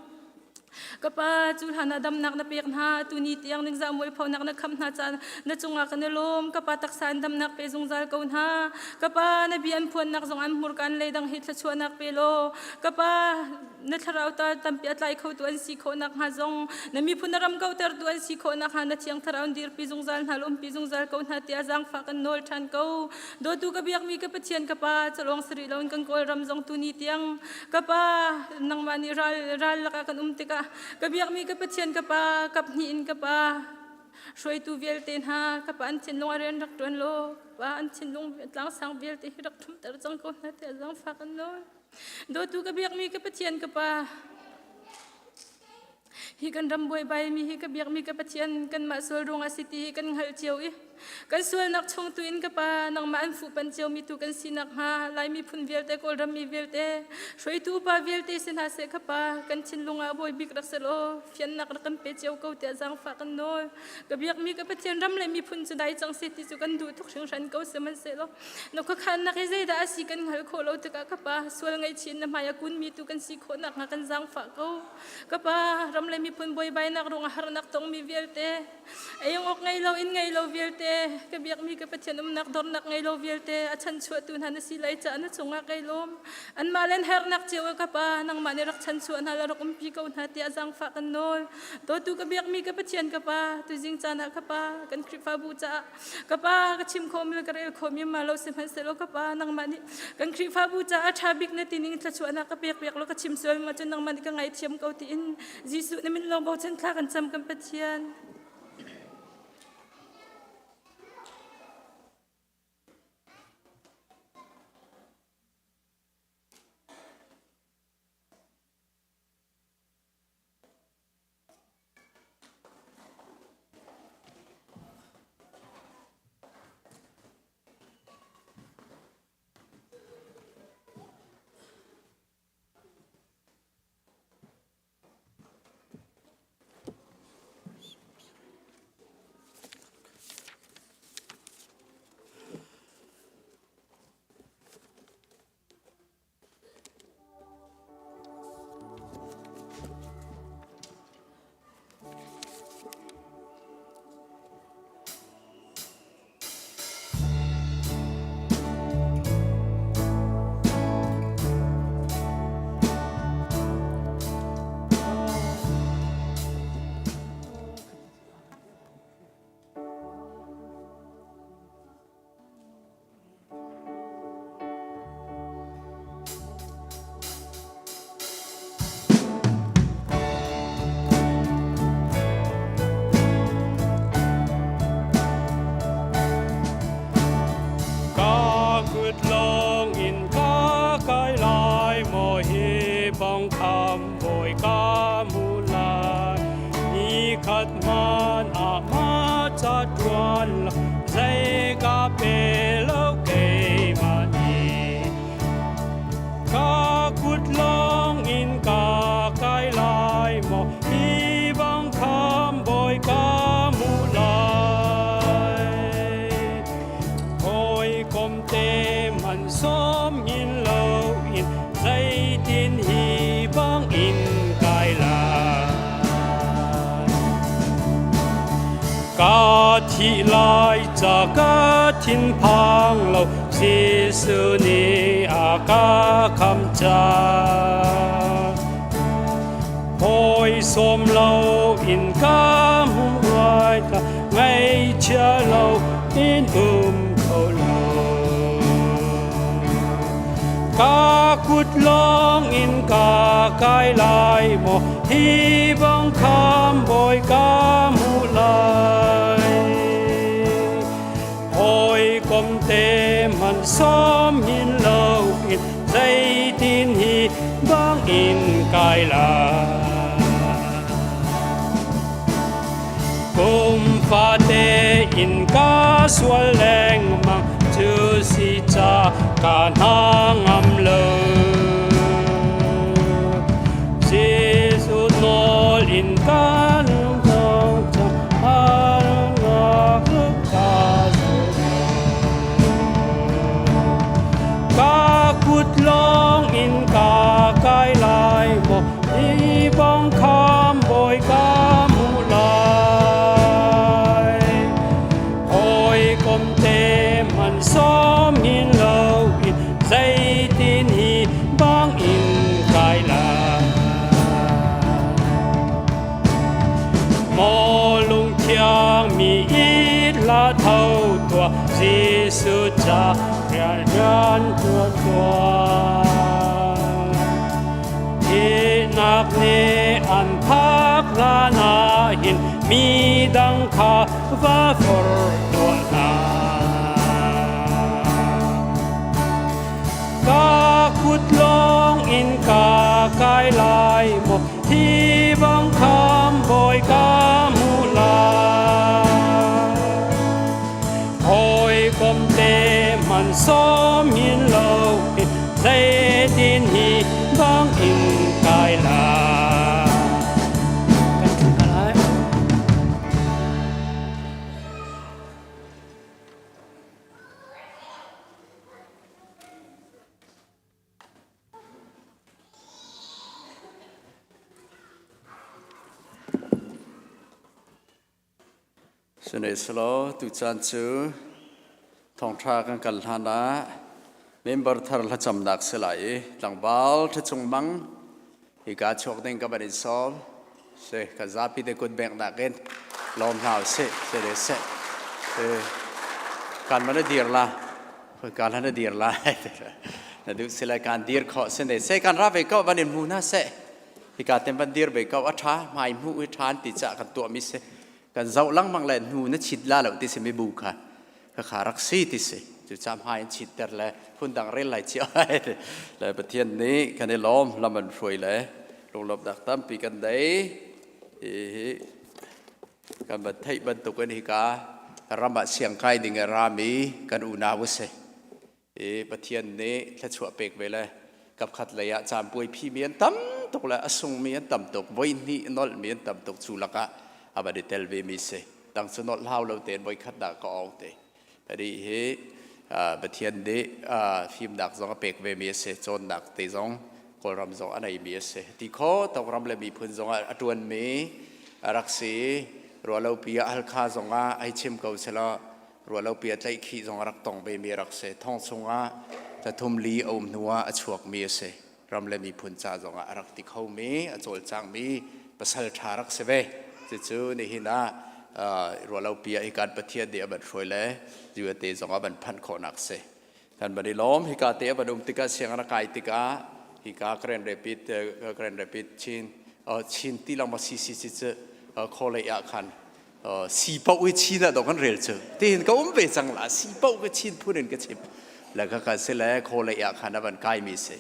ka Pa cu hlan ah damnak na pek hna tuni tiang ningzah mualphonak na khamh hna caan na cungah kan i lawm ka Pa taksa in damnak pe zungzal ko hna ka Pa na bia an phuannak zong an hmurka an leidang hi thluachuahnak pe law ka Pa na thlarau ta tampi a tlai khotu an si khawh nakhnga zong na miphun na ram kautertu an si khawh nakhnga na thiang thlarau in dirpi zungzal hna umpi zungzal ko hna tiah zaangfah kan nawl ṭhan ko dawtu ka biakmi ka Pathian ka Pa calawng sari loin kan Kawlram zong tuni tiang ka Pa nangmah nih ral ral lakah kan um tikah ka biakmi ka Pathian ka Pa kap hnih in ka Pa hruaitu vialte hna ka pa an thinlung a rian rak ṭuan law pa an thinlung tlangsang vialte hi rak ṭhumter cang ko hna tiah zaangfah kan nawl Dawtu ka biakmi ka Pathian ka Pa, hi kan ram buaibai mi hi ka biakmi ka Pathian kanmah sual ruangah si ti hi kan hngalh cio i. Kan sualnak chung tu in ka Pa, nangmah an fuhpanh ciomi tu kan sinak hnga Lai miphun vialte, Kawlram mi vialte, hruaitu upa vialte si hna seh ka Pa, kan thinlung ah bawi bik rak si law, fiannak rak kan pe cio ko tiah zaangfah kan nawl. Ka biakmi ka Pathian ram le miphun cu dai cang seh ti cu kan duh tuk hringhran ko sihmanhsehlaw na khuakhannak hi zeidah a si kan hngalh khawh lo tikah ka Pa, sual ngaihchih in na hmai a kunmi tu kan si khawh nakhnga kan zaangfah ko. Ka Pa, ram le miphun buaibainak ruangah harnak tongmi vialte, Ei awk ngei lo, inn ngei lo vialte, ka biakmi ka Pathian umnak dornak ngei lo vialte, a chanchuahtu hna na si lai caah na cungah kai lawm. Anmah len hernak cio ka Pa, nangmah nih rak chanchuah hna le rak umpi ko hna tiah zaangfah kan nawl. Dawtu ka biakmi ka Pathian ka Pa, tuzing caan ah ka Pa, kan Khrihfabu caah ka Pa ka chim khawhmi le ka rel khawhmi ma lo sihmanhsehlaw ka Pa, nangmah nih kan Khrihfabu caah a ṭha bik na tining thluachuahnak ka pek piak law ka chim sual ma cun nangmah nih ka ngaithiam ko tiin Jesuh na min lawng bochan thla kan cam kan Pathian. Ka kut lawng in ka kai lai maw hi bang kham bawi ka mu lai ni khat hman ah ma ca tuan la zei ka pe lo keimah nih ka kut lawng in ka kai lai maw hi bang kham bawi ka mu lai hawikom te man sawm in lo in zeitin hi bang in kai lai Ka thih lai ca ka thinphang lo Jesuh nih a ka khamh cang. Hawi sawm lo in ka hmuh ruai ta ngaihchia lo in um kho lo. Ka kut lawng in ka kai lai maw hi bang kham bawi ka hmuh lai. Hawikom te man sawm hin lo in zeitin hi bang in kai lai. Kum fate in ka sual lengmang cu si ca ka hna ngam lo. Jesuh nawl in ka lung dong cang harnak ka Ka kut lawng in ka kai lai maw hi bang kham bawi ka mu lai. Hawikom te man sawm hin lo in zeitin hi bang in kai lai. Maw lungthiang mi it la tho tuah Jesuh ca rian rian tuan tuah. Thihnak nih an phak hlan ah hin mi dang kha va forh tuah hna. Ka kut lawng in ka kai lai maw hi bang kham bawi ka hmu lai. Hawikom te man sawm hin lo zeitin hi bang in kai la. Kan ṭhu hna lai. Sihmanhsehlaw tucaan cu thawngṭha kan kal hlan ah member thar thlacamnak si lai i tlangval ṭhachung mang hika chuak ding ka van in sawm. Si kan zapi te kut benghnak in lawm hna usih. Si le seh. Kan man a dir la. Kan han a dir lai. Na duh si lai kan dir khawh si ne. Se kan ra ve ko van in hmu hna seh. Hika ten van dir ve ko a ṭha hmai hmuh hi ṭha an ti caah kan tuahmi si. Kan zoh lengmang le hnu na chit la lo ti si mi bu kha ka kha rak si ti si. Cucaah hmai in chitter le phundang rel lai cio le Pathian nih kan i lawm lam an hruai le lunglawmhnak tampi kan nei. Hihi kan van theih bantukin hika ram ah siangkai ding a rami kan unau a si. I Pathian nih thluachuah pek ve le kapkhat lei ah caanpuai phimi an tam tuk le a sungmi an tam tuk voi hnih nolhmi an tam tuk cu lakah a van i tel ve mi si dang cu nolh hau lo tein voi khat dah ka ong te adi hi Pathian nih fimnak zong a pek ve mi a si cawnnak te zong Kawlram zong a nei mi a si ti kho tok ram le miphun zong ah a tuan mi a rak si ruahlopi ah Halkha zong ah ai chim ko selaw ruahlopi a tlaihkhih zong a rak tong ve mi a rak si. Thong chungah thlathum li a um hnu ah a chuakmi a si. Ram le miphun ca zongah a rak ti khomi, a cawlcangmi pasal ṭha rak si ve. Cucu nihin ah ruahlopi ah hikan Pathian nih a van hruai le USA zong a van phanh khawhnak si. Kan van i lawm hika te a van um tikah sianginn a kai tikah hika Grand Rapid Grand Rapid Chin Chin ti lang ma CCC cu college ah khan si paoh i chin ah dawh kan rel cu tihin ka um ve cang la si paoh ka chin phun in ka chim le ka ka si le khaw ah khan a van kai mi si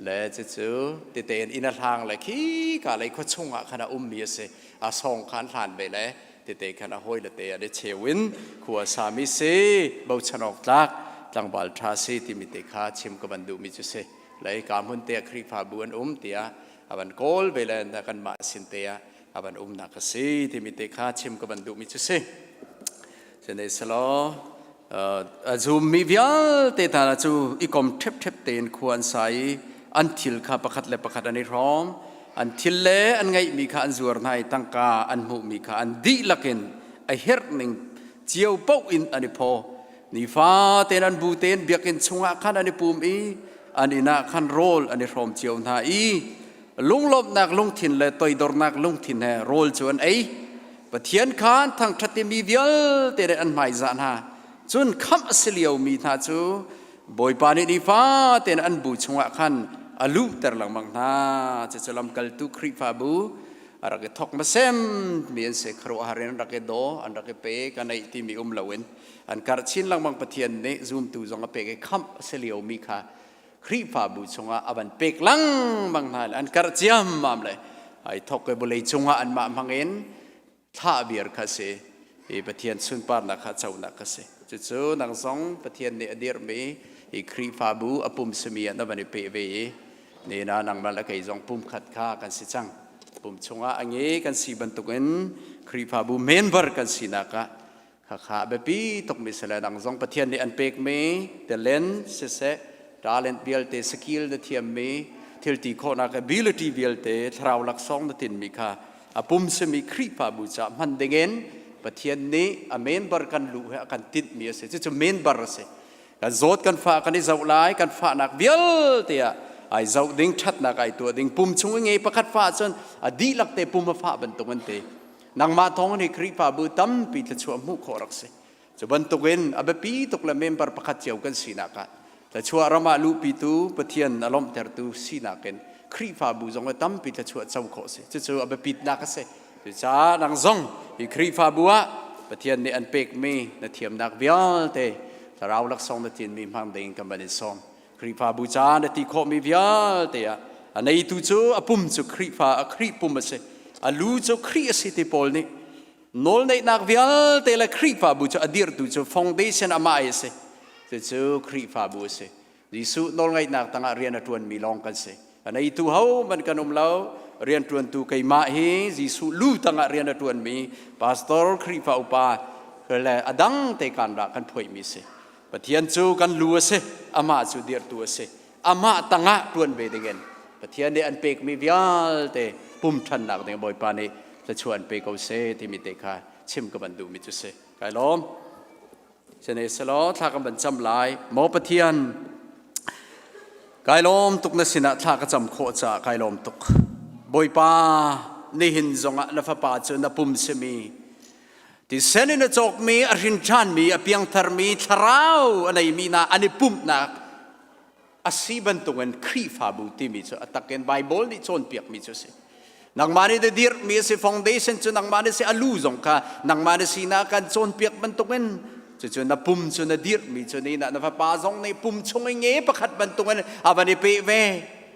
le cucu tete in inn a hlang le khi ka lei khua chung ah khan a um mi a si a song khan hlan ve le tete khan a hawi le te an i cheu in khua sa mi si bochan awk tlak tlangval tha si timi te kha chim ka van duh mi cu si le ka hmun te Khrihfabu an um tiah a van kawl ve le kan mah sin te ah a van umnak a si timi te kha chim ka van duhmi cu si. Sihmanhsehlaw a zummi vialte hna cu i kom ṭhepṭhep tein khua an sa i an thil kha pakhat le pakhat an i hrawm. An thil le an ngeihmi kha an zuar hna i tangka an hmuhmi kha an dihlak in a herh ning cio paoh in an i phaw. Nifa tein an bu tein biakinn chungah khan an i pum i an inn ah khan rawl an i hrawm cio hna i lunglawmhnak lungthin le toidornak lungthin he rawl cu an ei. Pathian kha an thangṭhat i mi vialte nih an hmaizah hna. Cun khamh a si liomi hna cu Bawipa nih nifa tein an bu chungah khan a luhter lengmang hna. Cucu lamkaltu Khrihfabu a rak i thawk hmasem mi an si. Khuaruahhar in an rak i daw, an rak i pe, ka neih timi um loin an karh chin lengmang. Pathian nih zumtu zong a pek i khamh a si liomi kha Khrihfabu chungah a van pek lengmang hna le an karh ciammam le ai thok i vawlei cungah anmah hmangin thlah viar kha si i Pathian sunparnak kha conak kha si. Cucu nang zong Pathian nih a dirhmi hi Khrihfabu a pum simi ah na van i peh ve i nina nangmah le kei zong pumkhat kha kan si cang. Pum chungah a nge kan si bantukin Khrihfabu member kan sinak ah Khakha a biapi tukmi si le dang zong Pathian nih an pekmi talent siseh talent vialte skill na thiammi thil ti khawhnak ability vialte thlarau laksawng na tinmi kha a pum simi Khrihfabu caah hman dingin Pathian nih a member kan luh he a kan tinhmi a si. Cucu member a si. Kan zawt kan fah kan i zoh lai kan fahnak vialte ah ai zoh ding ṭhatnak ai tuah ding pum chung i nge pakhat fah cun a dihlak te pum a fah bantuk an ti. Nangmah thawng hi Khrihfabu tampi thluachuah hmuh khawh rak si. Cu bantukin a biapi tuk le member pakhat cio kan sinak ah thluachuah ram ah luhpitu Pathian a lawmhtertu sinak in Khrihfabu zong ah tampi thluachuah co khawh si. Cucu a biapitnak a si. Cucaah nang zong hi Khrihfabu ah Pathian nih an pekmi na thiamnak vialte thlarau laksawng na tinmi hmang ding kan van in sawm. Khrihfabu ca na ti khawhmi vialte ah a neitu cu a pum cu Khrihfa a Khrih pum a si. A lu cu Khrih a si ti Paul nih. Nawlneihnak vialte le Khrihfabu cu a dirtu cu foundation amah a si. Cucu Khrihfabu a si. Jesuh nawlngaihnak tangah rian a ṭuanmi lawng kan si. A neitu hohmanh kan um lo. Rian ṭuantu keimah hi Jesuh lu tangah rian a ṭuanmi pastor, Khrihfa upa le a dang te kan rah kan phoihmi si. Pathian cu kan lu a si, amah cu dirhtu a si. Amah tangah ṭuan ve dingin Pathian nih an pekmi vialte pum ṭhannak ding Bawipa nih thluachuah an pe ko seh timi te kha chim ka van duhmi cu si. Kai lawm. Sine selaw thla kan van cam lai. Maw Pathian, kai lawm tuk na sinah thla ka cam khawh caah kai lawm tuk. Bawipa, nihin zongah na fapa cu na pum simi tisen in a cawkmi, a hrin ṭhanmi, a piangtharmi, thlarau a neimi hna an i pumhnak a si bantukin Khrihfabu timi cu a takin Bible nih cawnpiakmi cu a si. Nangmah nih na dirhmi a si foundation cu nangmah nih si a lu zong kha nangmah na sinak kan cawnpiak bantukin cucu na pum cu na dirhmi cu ni na fapa zong nih pum chung i nge pakhat bantukin a van i peh ve.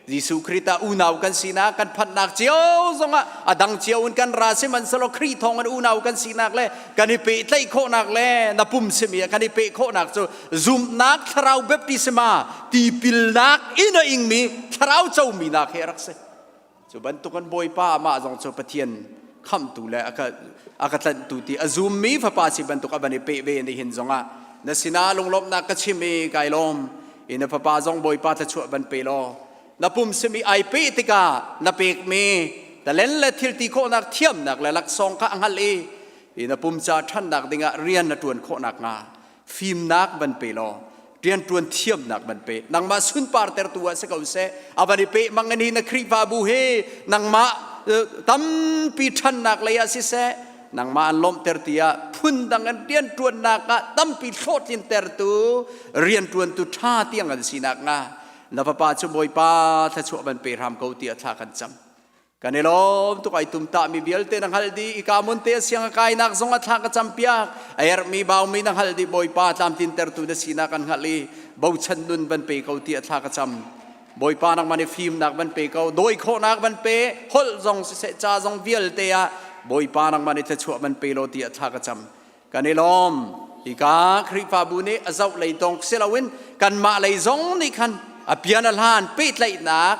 Jesuh Khrih ta unau kan sinak kan phanhnak cio zongah a dang cio in kan ra sihmanhsehlaw Khrih thawng in unau kan sinak le kan i pehtlaih khawhnak le na pum simi kan i peh khawhnak cu zumhnak thlarau baptisma tipilnak in a ingmi thlarau comi nak hi a rak si. Cu bantuk an Bawipa amah zong cu Pathian khamhtu le a ka tlanhtu ti a zummi fapa si bantuk a van i peh ve ni hin zongah na sinah lunglawmhnak ka chim i kai lawm i na fapa zong Bawipa thluachuah van pe law na pum simi ai peh tikah na pekmi talen le thil ti khawhnak thiamnak le laksawng kha a hngalh i i na pum ca ṭhannak dingah rian na ṭuan khawhnak hnga fimnak van pe law rianṭuan thiamnak van pe nangmah sunpar tertu ah si ko seh a van i pe mang in hi na Khrihfabu hi nangmah tampi ṭhannak lei ah siseh nangmah an lawmhter tiah phundang an rianṭuannak ah tampi hlawhtlintertu rianṭuantu ṭha tiang an sinak hnga na fapa cu Bawipa thluachuah van pe hram ko tiah thla kan cam kan i lawm tuk ai tum tah mi vialte na hngalh dih i ka mun te siang a kainak zong a thla ka cam piak a ermi baumi na hngalh dih Bawipa tlamtlintertu na sinak kan hngalh i bochan nun van pe ko tiah thla ka cam Bawipa nangmah nih fimnak van pe ko, dawi khawhnak van pe, holh zong siseh ca zong vialte ah Bawipa nangmah nih thluachuah van pe law tiah thla ka cam. Kan i lawm. Hika Khrihfabu nih a zoh lei tong si loin kanmah lei zong nih khan a pian a hlan pehtlaihnak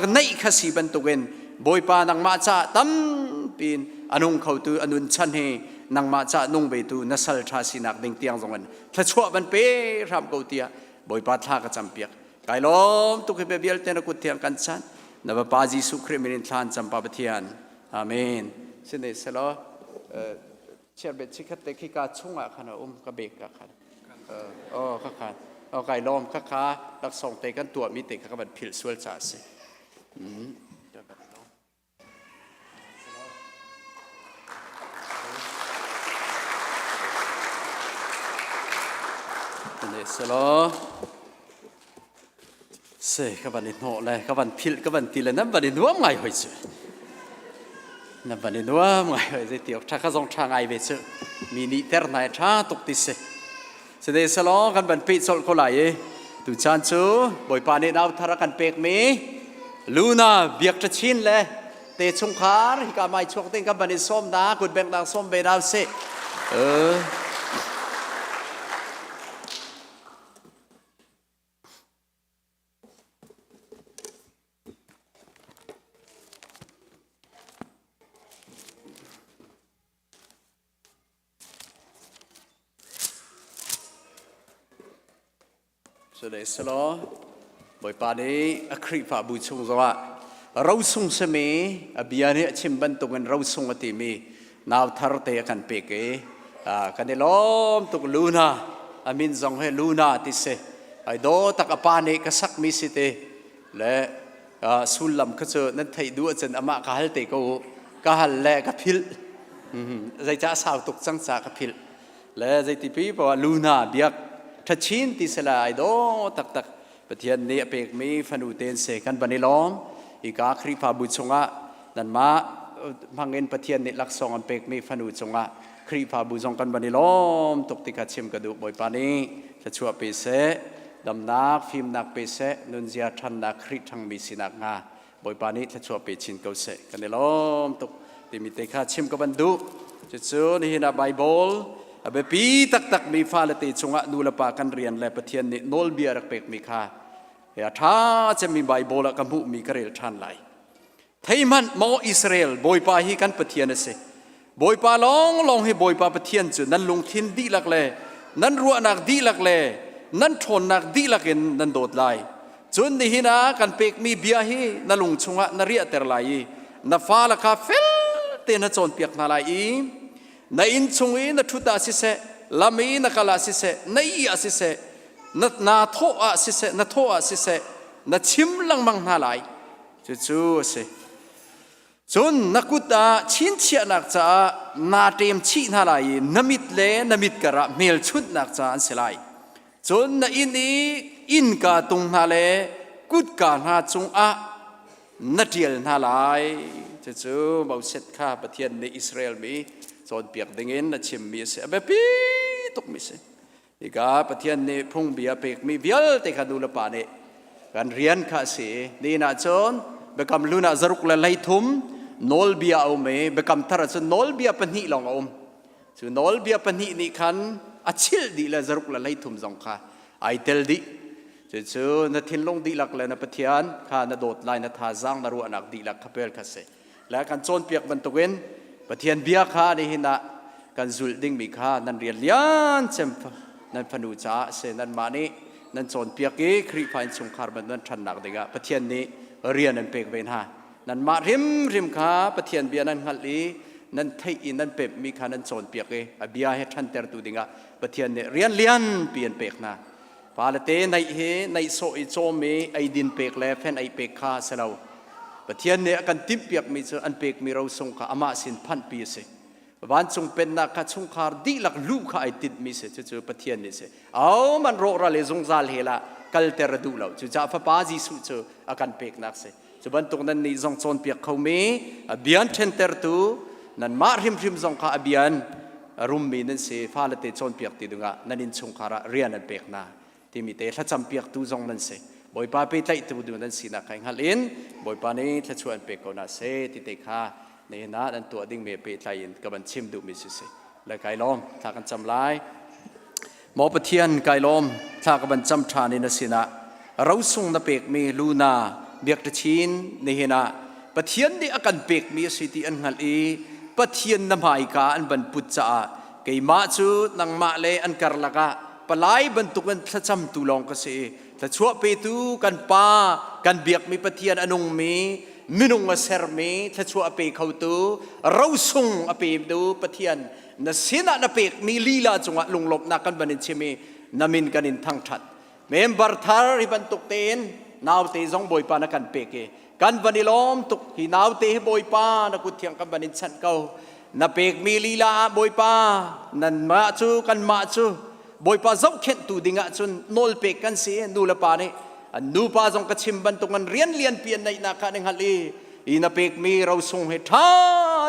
neih kha si bantukin Bawipa nangmah caah tampiin a nung khotu a nun chan hi nangmah caah nung vetu na sal ṭha sinak ding tiang zongin thluachuah van pe hram ko tiah Bawipa thla ka campiak. Kai lawm tuk hi bia vialte na kut thiang kan chan. Na Bapa Jesuh Khrih min in thlan cam Pa Pathian. Amen. Sine selaw chiarbet chikhat te khi ka chungah khan a um ka bek ka khan. Oh ka khan. Oh kai lawm ka kha laksawng te kan tuah mi te kha ka van philh sual ca si. Selaw se ka van i hnawh le ka van philh ka van ti le nan van i nuam ngai hoi cu nan van i nuam ngai hoi zei ti awk ṭha kha zong ṭha ngai ve cu mi nih ter nai ṭha tuk ti si Sine selaw kan van peh colh ko lai i tuchan cu Bawipa nih nau thar a kan pekmi Luna biak chin le te chungkhar hika mai chuak ding kan van i sawm na kut beng dang sawm ve na sih. Sihmanhsehlaw Bawipa nih a Khrihfabu chung zongah rosung simi a bia nih a chim bantukin rosung a timi nau thar te a kan pek i kan i lawm tuk Luna a min zong hi Luna ti si ai daw tak a pa nih ka sakmi si ti le sullam kha cu nan theih duh ahcun amah ka hal te ko u ka hal le ka philh zeicah a sau tuk cang ca ka philh le zeitipi poah luna biak ṭhachin ti sela ai daw taktak Pathian nih a pekmi fanu ten se kan van i lawm hika Khrihfabu chungah nanmah hmangin Pathian nih laksawng an pekmi fanu cungah Khrihfabu zong kan van i lawm tuk ti kha chim ka duh Bawipa nih thluachuah pe seh damnak fimnak pe seh nunzia ṭhannak Khrih ṭhangmi sinak hnga Bawipa nih thluachuah pe chin ko seh kan i lawm tuk timi te kha chim ka van duh. Cucu nihin ah Bible a biapi taktak mi fale te chungah nu le pa kan rian le Pathian nih nawlbia rak pekmi kha a ṭha cemmi Bible ah ka hmuhmi ka rel ṭhan lai. Thei hmanh maw Israel, Bawipa hi kan Pathian a si. Bawipa lawnglawng hi Bawipa Pathian cu nan lungthin dihlak le nan ruahnak dihlak le nan ṭhawnnak dihlak in nan dawt lai. Cun nihin ah kan pekmi bia hi na lung chungah na riahter lai i na fale kha fel tein na cawnpiak hna lai i na inn chung i na ṭhut ah siseh, lam i na kal ah siseh, na ih ah siseh, na, naa thawh ah siseh, na thawh ah siseh, na chim lengmang hna lai. Cucu a si. Cun na kut ah chinchiahnak caah naa ṭem chih hna lai i na mit le na mit karah hmelchunhnak caah an si lai. Cun na inn i innka tung hna le kutka hna cungah na ṭial hna lai. Cucu Moses kha Pathian nih Israel mi cawnpiak dingin a chimmi a si. A biapi tukmi a si. Hika Pathian nih phungbia pekmi vialte kha nu le pa nih kan rian kha a si. Nihin ah cun biakam hlun ah zaruk le 33 nawlbia a um i biakam thar ah cun nawlbia pahnih lawng a um. Cu nawlbia pahnih nih khan a chilh dih le zaruk le 33 zong kha ai tel dih. Cucu na thinlung dihlak le na Pathian kha na dawt lai, na thazaang, na ruahnak dihlak kha pel kha si. Le kan cawnpiak bantukin Pathian bia kha nihin ah kan zulh dingmi kha nan rian lian cem nan fanu caah si nanmah nih nan cawnpiak i Khrihfa innchungkhar ban nan ṭhannak dingah Pathian nih rian an pek ve hna. Nanmah hrimhrim kha Pathian bia nan hngalh i nan theih i nan pemhmi kha nan cawnpiak i a bia he ṭhantertu dingah Pathian nih rian lianpi an pek hna. Pale te naih hi naih sawh i cawm i eidin pek le fen ei pek kha a si lo. Pathian nih a kan timhpiakmi cu an pekmi rosung kha amah sin phanhpi a si. Vancung pennak kha chungkhar dihlak luh kha ai tinhmi si. Cucu Pathian nih si. Ahohmanh rawhral i zungzal hell ah kalter a duh lo. Cucaah Fapa Jesuh cu a kan peknak si. Cu bantuk nan nih zong cawnpiak khomi, a bian ṭhentertu, nanmah hrimhrim zong kha a bian a rummi nan si, fale te cawnpiak ti dingah nan innchungkhar ah rian an pek hna timi te thlacam piaktu zong nan si. Bawipa pehtlaihtu ding nan sinak kha i hngalh in Bawipa nih thluachuah an pek ko hna seh ti te kha nihin ah nan tuah dingmi pehtlai in ka van chim duhmi si si. Le kai lawm, thla kan cam lai. Maw Pathian kai lawm thla ka van cam ṭhan in na sinah rosung na pekmi Luna biakṭachin nihin ah Pathian nih a kan pekmi a si ti an hngalh i Pathian na hmaika an van put caah keimah cu nangmah le an karlak ah palai bantukin thlacamtu lawng ka si i thluachuah petu kan Pa kan biakmi Pathian a nungmi minung a sermi thluachuah a pe khotu rosung a petu Pathian na sinah na pekmi lila cungah lunglawmhnak kan van in chim i na min kan in thangṭhat member thar hi bantuk tein naute zong bawipa na kan pek i kan van i lawm tuk hi naute hi bawipa na kut thiang kan van in chanh ko na pekmi lila ah bawipa nanmah cu kanmah cu bawipa zohkhenhtu dingah cun nawl pek kan si nu le pa nih an nupa zong ka chim bantuk an rian lianpi an neihnak kha an i hngalh i hi na pekmi rosung hi ṭha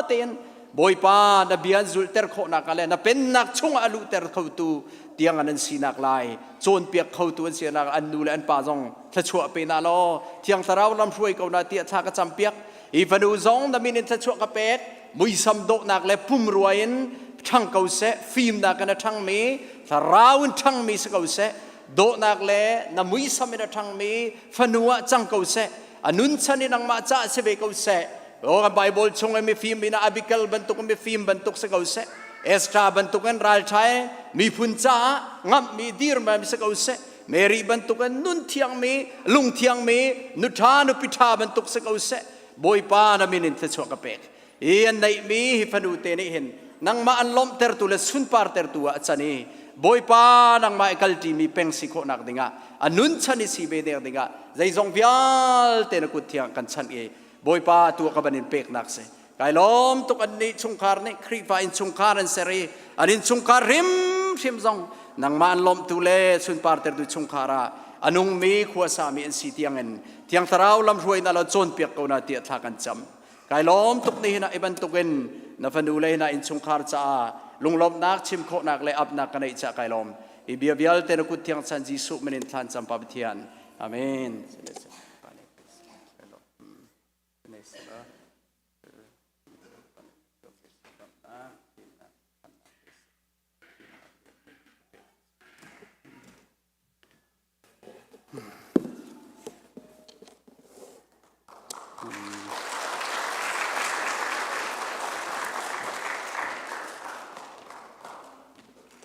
tein Bawipa na bia an zulhter khawhnak ah le na pennak chungah a luhter khotu tiang an an sinak lai cawnpiak khotu an sinak an nu le an pa zong thluachuah pe na law thiang thlarau lam hruai ko na tiah thla ka campiak hi fanu zong na min in thluachuah ka pek muisam dawhnak le pumrua in ṭhang ko seh fimnak in a ṭhangmi thlarau in ṭhangmi si ko seh dawhnak le na muisam in a ṭhangmi fanu ah cang ko seh a nun chan i nangmah caah si ve ko seh o kan bible chung i mifim in Abigail bantuk mifim bantuk si ko seh Esther bantuk in ralṭha miphun caah ngamhmi dirmi si ko seh Mary bantuk in nun thiangmi lung thiangmi nuṭha nupi ṭha bantuk si ko seh Bawipa na min in thluachuah ka pek hi an neihmi hi fanu te nih hin nangmah an lawmhtertu le sunpartertu ah a can i Bawipa nangmah i kalṭimi peng si khawhnak dingah a nun chan i si ve deng dingah zeizong vialte na kut thiang kan chanh i Bawipa tu ka van in peknak si kai lawm tuk an nih chungkhar nih Khrihfa in chungkhar an ser i an in chungkhar hrimhrim zong nangmah an lawmhtu le sunpartertu chungkhar ah a nungmi khuasami an si tiangin Thiang Thlarau lamhruainak lo cawnpiak ko na tiah thla kan cam Kai lawm tuk ni hina i bantukin na fanu le hina innchungkhar caah lunglawmhnak chim khawhnak le apnak ka neih caah kai lawm. Hi bia vialte na kut thiang chan Jesuh min in thlan cam pa Pathian. Amen.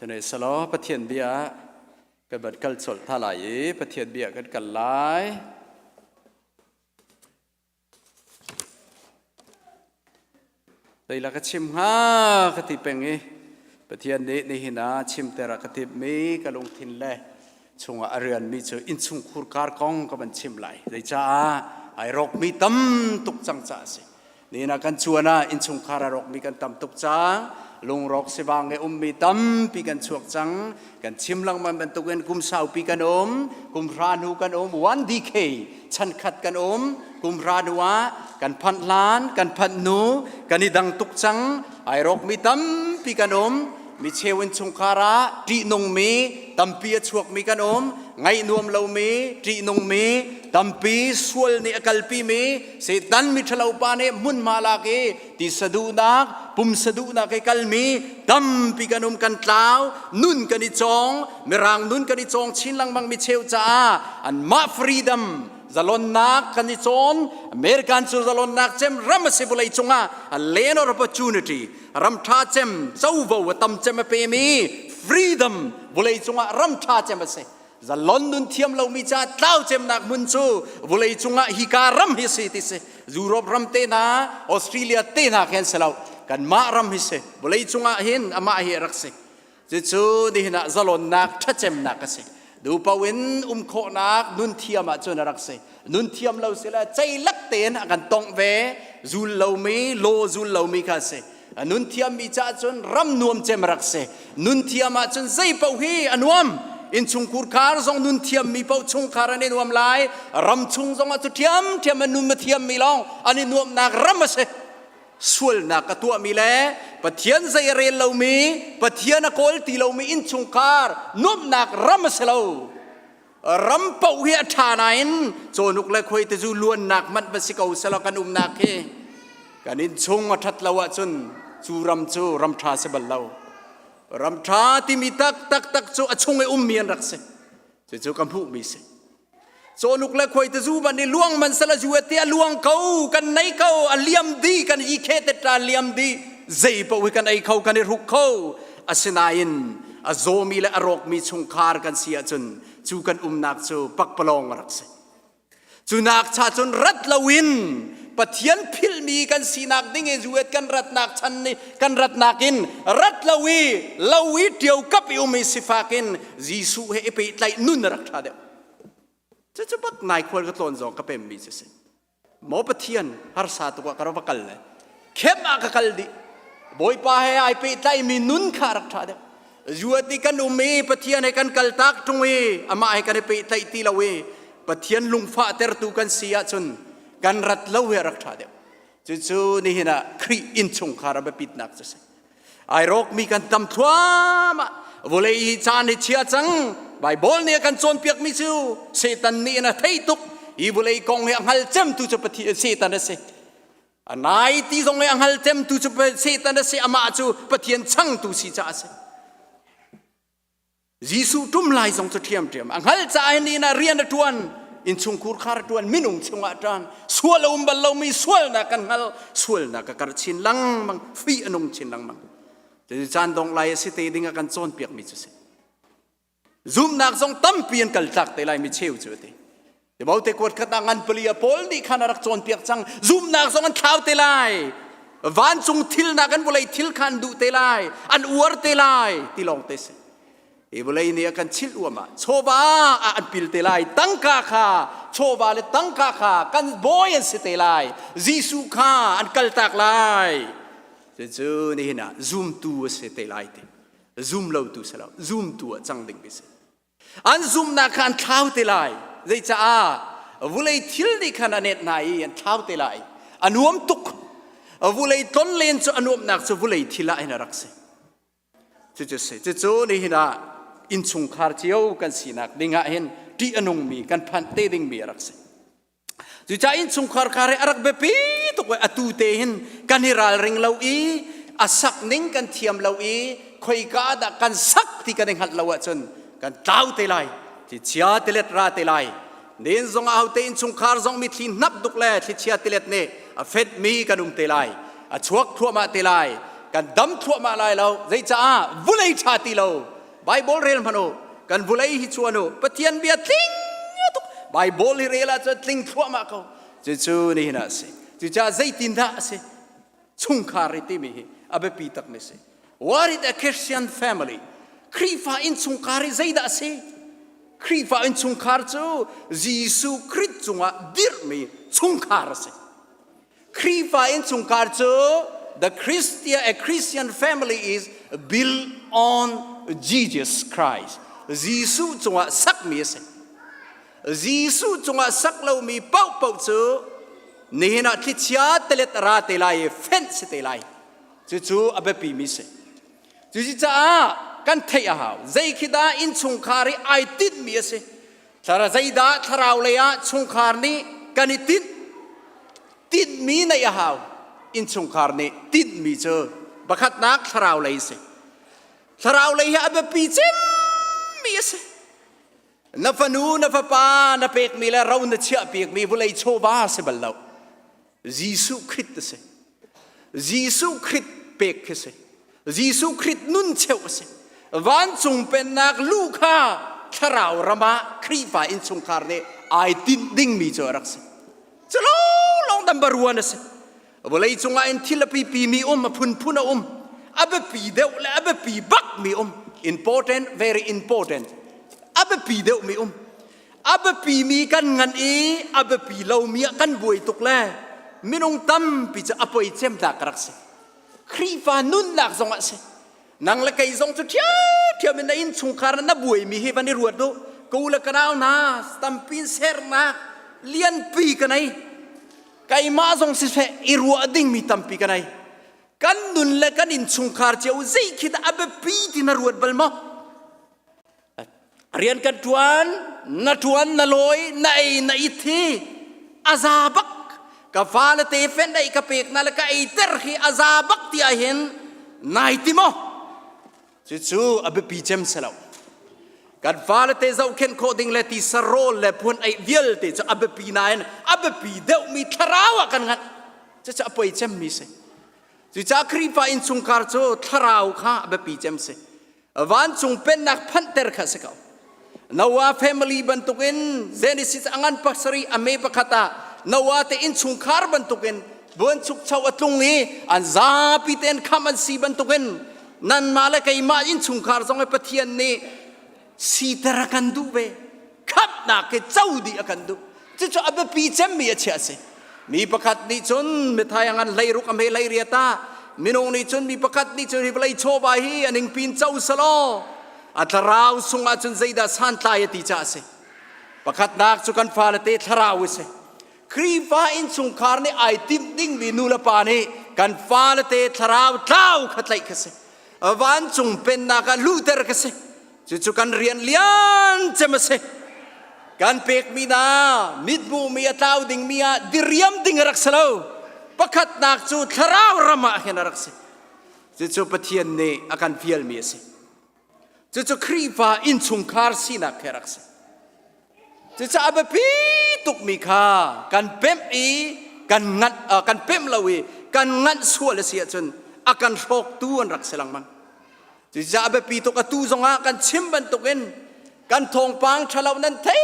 Cunei selaw Pathian bia kan van kal colh tha lai i Pathian bia kan kal lai. Zeila ka chim hnga ka ti peng i Pathian nih nihin ah chimter a ka timhmi ka lungthin le chungah a rianmi cu innchungkhur kar kong ka van chim lai. Zeicaah ai rawkmi tam tuk cang caah a si. Nihin ah kan cuan ah innchungkhar a rawkmi kan tam tuk cang. Lungrawk sivang i ummi tampi kan chuak cang. Kan chim lengmang bantukin kum saupi kan um, kum hra hnu kan um, 1DK chan khat kan um, kum hra hnu ah kan phanh hlan, kan phanh hnu, kan i dang tuk cang. Ai rawkmi tampi kan um. Mi cheu innchungkhar ah ṭihnungmi tampi a chuakmi kan um. Ngaih nuam lomi, ṭihnungmi tampi sual nih a kalpimi Satan mi ṭhalo pa nih hmunhma lak i tisa duhnak, pumsa duhnak i kalmi tampi kan um kan tlau, nun kan i cawng, mirang nun kan i cawng chin lengmang mi cheu caah anmah freedom zalonnak kan i cawn. American cu zalonnak cem ram a si vawlei cungah a land of opportunity ram ṭha cem covo a tam cem a pemi freedom vawlei cungah ram ṭha cem a si. Zalon nun thiam lomi ca tlau cemnak hmun cu vawlei cungah hika ram hi si ti si. Europe ram te hna, Australia te hna khin si lo. Kanmah ram hi si. Vawlei cungah hin amah hi a rak si. Cucu nihin ah zalonnak ṭhacemnak a si. Duhpaoh in um khawhnak nun thiam ahcun a rak si. Nun thiam lo si le ceilak tein a kan tongh ve. Zul lomi, law zul lomi kha a si. Nun thiammi caah cun ram nuam cem rak si. Nun thiam ahcun zei paoh hi a nuam. Innchungkhur khar zong nun thiammi paoh chungkhar an i nuam lai. Ram chung zong ah cu ṭhiamṭhiam an nun a thiammi lawng an i nuamhnak ram a si. Sualnak a tuahmi le Pathian zei a rel lomi, Pathian a kawl ti lomi innchungkhar nuamhnak ram a si lo. Ram paoh hi a ṭha nain cawhnuk le khuaitizu luannak hmanh va si ko selaw kan umnak hi kan innchung a ṭhat lo ahcun cu ram cu ram ṭha si bal lo. Ram ṭha timi taktak tak cu a chung i ummi an rak si. Cucu ka hmuhmi si. Cawhnuk le khuaitizu ban i luang man sala zu te a luang ko kan nei ko a liam di kan i khe te ṭa liam di zei paoh hi kan ei kho kan i hruk kho asinain a zawmi le a rawkmi chungkhar kan si ahcun cu kan umnak cu pakpalawng a rak si. Cu nak cha cun rat loin Pathian philhmi kan sinak ding i zuet kan ratnak chan ni kan ratnak in rat lo i lo i ṭio kap i um i sifak in Jesuh he i pehtlaih nun a rak ṭha deuh. Cucu bak nai khual ka tlawn zong ka pemmi cu si. Maw Pathian harsa tuk ah ka va kal le khem ah ka kal dih. Bawipa he ai pehtlaimi nun kha rak ṭha deuh. Zuat i kan um i Pathian he kan kal tak ṭung i amah he kan i pehtlaih ti lo i Pathian lungfah tertu kan si ahcun kan rat lo hi a rak ṭha deuh. Cucu nihin ah Khrih innchungkhar a biapitnak cu si. Ai rawkmi kan tam thluahmah. Vawlei hi caan hi chia cang. Baibal nih a kan cawnpiakmi cu Satan nih in a theih tuk. Hi vawlei kong hi a hngal cemtu cu Pathian Satan a si. A nai ti zong i a hngal cemtu cu Satan a si. Amah cu Pathian changtu si caah a si. Jesuh ṭum lai zong cu ṭhiamṭhiam a hngalh caah hin inn ah rian a ṭuan innchungkhur khar a ṭuan minung chungah a ṭan sual a um bal lomi sualnak kan hngal sualnak a karh chin lengmang fih a nung chin lengmang cucu caan dongh lai a si te ding a kan cawnpiakmi cu si zumnak zong tampi an kal tlak te lai mi cheu cu a ti Timote kuat khat ah ngan pali a Paul nih khan a rak cawnpiak cang. Zumhnak zong an thlau te lai. Vancung thilnak an vawlei thil kha an duh te lai. An uar te lai ti lawng te si. Hi vawlei nih a kan chilh uam ah chawva ah an pil te lai. Tangka kha chawva le tangka kha kan bawi an si te lai. Jesuh kha an kaltak lai. Cucu nihin ah zumtu a si te lai ti. Zum lotu si lo. Zumtu ah cang ding si. An zumhnak kha an thlau te lai. Zeicaah? Vulei thil nih khan a net hna i an thlau te lai. A nuam tuk. Vulei tlonlen cu a nuamhnak cu vulei thil ah hin a rak si. Cucu si. Cucu nihin ah innchungkhar cio kan sinak ding ah hin ṭih a nungmi kan phanh te dingmi a rak si. Cucaah innchungkhar kha a rak biapi tuk i atu te hin kan i ralring lo i a sak ning kan thiam lo i khoika dah kan sak ti kan i hngalh lo ahcun kan tlau te lai thlichia tilet ra te lai nen zong ah hote innchungkhar zong mithli hnap duk le thlichia tilet nih a fetmi kan um te lai a chuak thluahmah te lai kan dam thluahmah lai lo zeicaah vulei ṭha ti lo. Bible rel hmanh u. Kan vulei hi chuan u. Pathian bia tling tuk. Bible hi rel ahcun tling thluahmah ko. Cucu nihin ah a si. Cucaah zeitindah a si? Chungkhar i timi hi a biapi takmi si. What is a Christian family? Khrihfa innchungkhar hi zeidah a si? Khrihfa innchungkhar cu Jesuh Khrih cungah dirhmi chungkhar a si. Khrihfa innchungkhar cu the Christian, a Christian family is built on Jesus Christ. Jesuh cungah sakmi a si. Jesuh cungah sak lomi paohpaoh cu nihin ah thlichia telet a ra te lai i fenh si te lai. Cucu a biapimi si. Cucaah kan theih a hau. Zei khi dah innchungkhar i ai tinhmi a si. Thlara zeidah thlarau lei ah chungkhar nih kan i tinh? Tinhmi neih a hau. Innchungkhar nih tinhmi cu pakhatnak thlarau lei si. Thlarau lei hi a biapi cemmi a si. Na fanu, na fapa na pekmi le ro na chiahpiakmi vawlei chawva si bal lo. Jesuh Khrih a si. Jesuh Khrih pek khi si. Jesuh Khrih nun cheuh a si. Vancung pennak lu kha thlarau ram ah Khrihfa innchungkhar nih ai tinh dingmi cu a rak si. Cu lawng number one a si. Vawlei cungah in thil a pipi mi um, a phunphun a um. A biapi deuh le a biapi bak mi um. Important, very important. A biapi deuh mi um. A biapimi kan ngan i a biapi lomi ah kan buai tuk le minung tampi cu a poi cem ta ka rak si. Khrihfa nunnak zong ah si. Nang le kei zong cu ṭhiamṭhiam in na innchungkhar na buaimi hi van i ruat u. Ka u le ka nau hna tampi in sernak lianpi ka nei. Keimah zong siseh i ruah dingmi tampi ka nei. Kan nun le kan innchungkhar cio zei khi dah a biapi ti na ruat bal maw? Rian kan ṭuan, na ṭuan, na lawi, na ei, na it hi a za bak. Ka fale te fenh ei ka pek na le ka ei ter hi a za bak ti ahhin nai ti maw? Cucu a biapi cem si lo. Kan fale te zohkhenh khawh ding le tisa rawl le puan ei vialte cu a biapi nain a biapi deuhmi thlarau ah kan nganh. Cucu a poi cemmi si. Cucaah Khrihfa innchungkhar cu thlarau kha a biapi cem si. Vancung pennak phanhter kha si ko. Noah family bantukin Genesis a ngan pasarih a me pakhat ah Noah te innchungkhar bantukin buanchukcho a tlung i an zapi tein kham an si bantukin nanmah le keimah innchungkhar zong hi Pathian nih siter a kan duh ve. Khamhnak hi co dih a kan duh. Cucu a biapi cemmi a chiah si. Mi pakhat nih cun mithai a ngan hleiruk a hme hleiriat ah minung nih cun mi pakhat nih cun hi vawlei chawva hi a ningpin co selaw a thlarau sungah cun zeidah santlai a ti caah a si. Pakhatnak cu kan fale te thlarau a si. Khrihfa innchungkhar nih ai timh dingmi nu le pa nih kan fale te thlarau tlau kha tlaih kha si. Vancung pennak ah luhter kha si. Cucu kan rian lian cem a si. Kan pekmi hna mithmuhmi a tlau dingmi ah diriam ding a rak si lo. Pakhatnak cu thlarau ram ah hin a rak si. Cucu Pathian nih a kan fialmi a si. Cucu Khrihfa innchungkhar sinak he a rak si. Cucaah a biapi tukmi kha kan pemh i kan nganh kan pemh lo i kan nganh sual a si ahcun a kan hrawktu an rak si lengmang. Cucaah a biapi tuk atu zongah kan chim bantukin kan thawngpang ṭhalo nan thei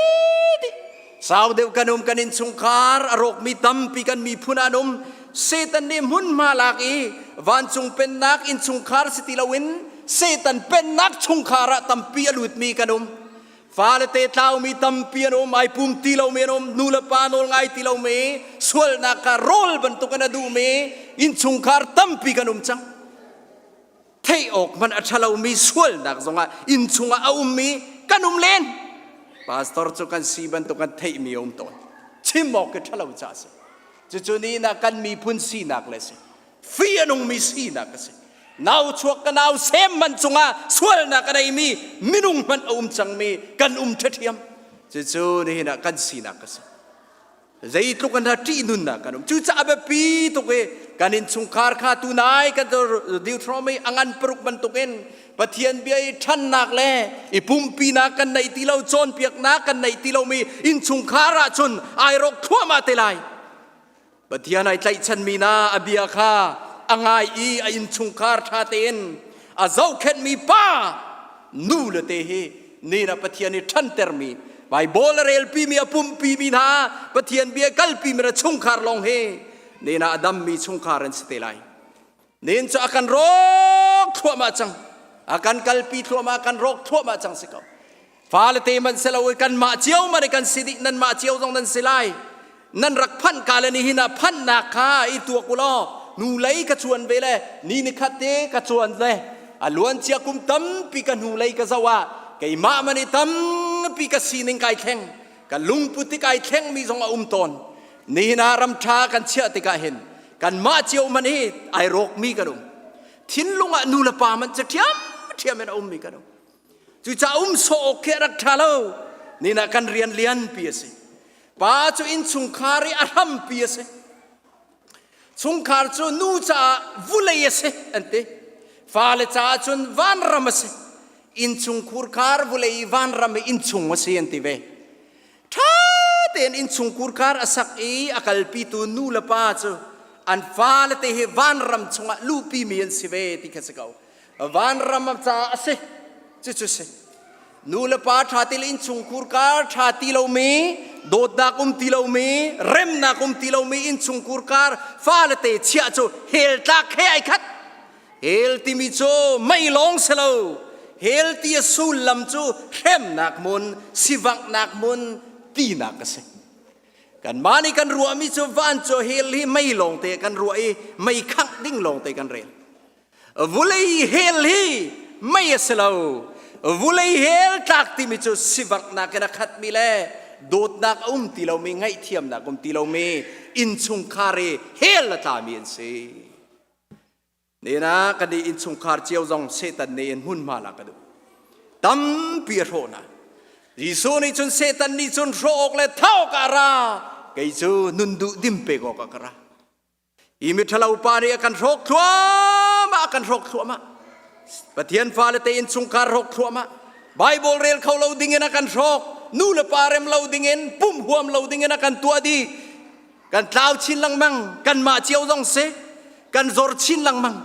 dih. Sau deuh kan um kan innchungkhar a rawkmi tampi kan miphun ah an um. Satan nih hmunhma lak i vancung pennak innchungkhar si ti loin Satan pennak chungkhar ah tampi a lutmi kan um. Fale te tlaumi tampi an um, ai pum ti lomi an um, nu le pa nawl ngai ti lomi, sualnak kha rawl bantuk in a duhmi innchungkhar tampi kan um cang. Theih awk hmanh a ṭhalomi sualnak zongah innchung ah a ummi kan um len. Pastor cu kan si bantuk kan theihmi a um tawn. Chim awk khi ṭhalo ca a si. Cucu ni na kan miphun sinak le si. Fi a nungmi sinak a si. Nau chuak ka nau sem man cungah sualnak a neimi minung hmanh a um cangmi kan um ṭhiam. Cucu nihin ah kan sinak a si. Zeitluk an ṭih nunnak kan um. Cucaah biapi tuk i kan innchungkhar kha tunai kan Deuteronomy a ngan paruk bantukin Pathian bia i ṭhannak le i pumpinak kan neih ti lo cawnpiaknak kan neih ti lomi innchungkhar ahcun ai rawk thluahmah te lai. Pathian ai tlaihchanmi na a bia kha a ngai i a innchungkhar ṭha tein a zohkhenhmi pa Nu le te hi ni na Pathian i ṭhantermi Baibal a relpimi a pumpimi hna Pathian bia kalpimi na chungkhar lawng hi ni na a dammi chungkhar an si te lai. Nin cu a kan rawk thluahmah cang. A kan kalpi thluahmah, a kan rawk thluahmah cang si ko. Fale te man si lo i kanmah cio man i kan si dih nanmah cio zong nan si lai. Nan rak phanh ka le nihin ah phanhnak kha i tuak u law hnu lei ka cuan ve le ni ni khat te ka cuan le a luan cia kum tampi ka hnu lei ka zoh ah keimah man i tampi ka sining kai thleng ka lungput i kai thleng mi zong a um tawn nihin ah ram ṭha kan chiah tikah hin kanmah cio man hi ai rawkmi kan um thinlung ah nu le pa man cu ṭhiam ṭhiam in a ummi kan um cucaah um sawh awk khi a rak ṭha lo nihin ah kan rian lianpi a si Pa cu innchungkhar i a hrampi a si. Chungkhar cu nu caah vulei a si an ti. Fale caah cun vanram a si. Innchungkhur khar vulei i vanram i innchung a si an ti ve. Ṭha tein innchungkhur khar a sak i a kalpitu nu le pa cu an fale te hi vanram chungah luhpimi an si ve ti kha si ko. Vanram caah a si. Cucu si. Nu le pa ṭha ti le innchungkhur kar ṭha ti lomi, dawtnak um ti lomi, remnak um ti lomi innchungkhur kar fale te chiah cu hell tlak he ai khat. Hell timi cu mei lawng si lo. Hell ti a sullam cu hremnak hmun, sivanghnak hmun tinak a si. Kanmah nih kan ruahmi cu van cu hell hi mei lawng te kan ruah i mei khangh ding lawng te kan rel. Vulei hell hi mei a si lo. Vulei hell tlak timi cu sivanghnak in a khatmi le dawtnak a um ti lomi, ngaihthiamnak um ti lomi innchungkhar i hell a tlami an si. Nina kan i innchungkhar cio zong Satan nih in hmunhma lak a duh. Tampi a hrawh hna. Jesuh nih cun Satan nih cun hrawh awk le thah awk ah a ra. Kei cu nun duh dim pek awk ah ka ra. Hi miṭhalo pa nih a kan hrawk thluahmah, a kan hrawk thluahmah. Pathian fale te innchungkhar hrawk thluahmah. Bible rel kho lo dingin a kan hrawk. Nu le pa rem lo dingin, pum huam lo dingin a kan tuah dih. Kan tlau chin lengmang, kanmah cio zong si. Kan zor chin lengmang.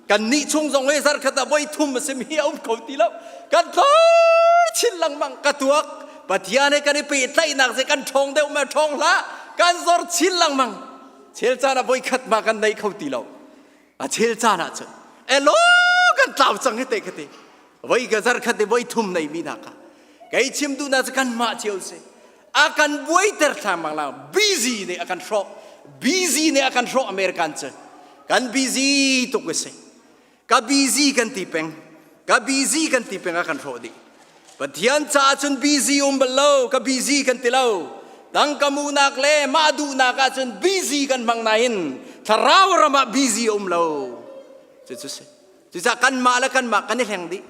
Kan nih chung zong hi zarkhat ah voi thum a simi a um kho ti lo. Kan tlor chin lengmang ka tuak. Pathian he kan i pehtlaihnak si kan ṭhawng deuh ma ṭhawng hlah. Kan zor chin lengmang. Chel caan ah voikhat ma kan nei kho ti lo. A chel caan ah cun elo kan tlau cang hi te ka ti. Voi ka zar khat i voi thum nei mi hna kha. Kei chim duh na cu kan mah cio si. A kan buaiter thlang la busy nih a kan hrawh. Busy nih a kan hrawh American cu. Kan busy tuk a si. Ka busy kan ti peng. Ka busy kan ti peng a kan hrawh dih. Pathian caah cun busy um bal lo, ka busy kan ti lo. Tangka munak le mah duhnak ah cun busy kan hmang nain thlarau ram ah busy um lo. Cucu si. Cucaah kanmah le kanmah kan i hleng dih.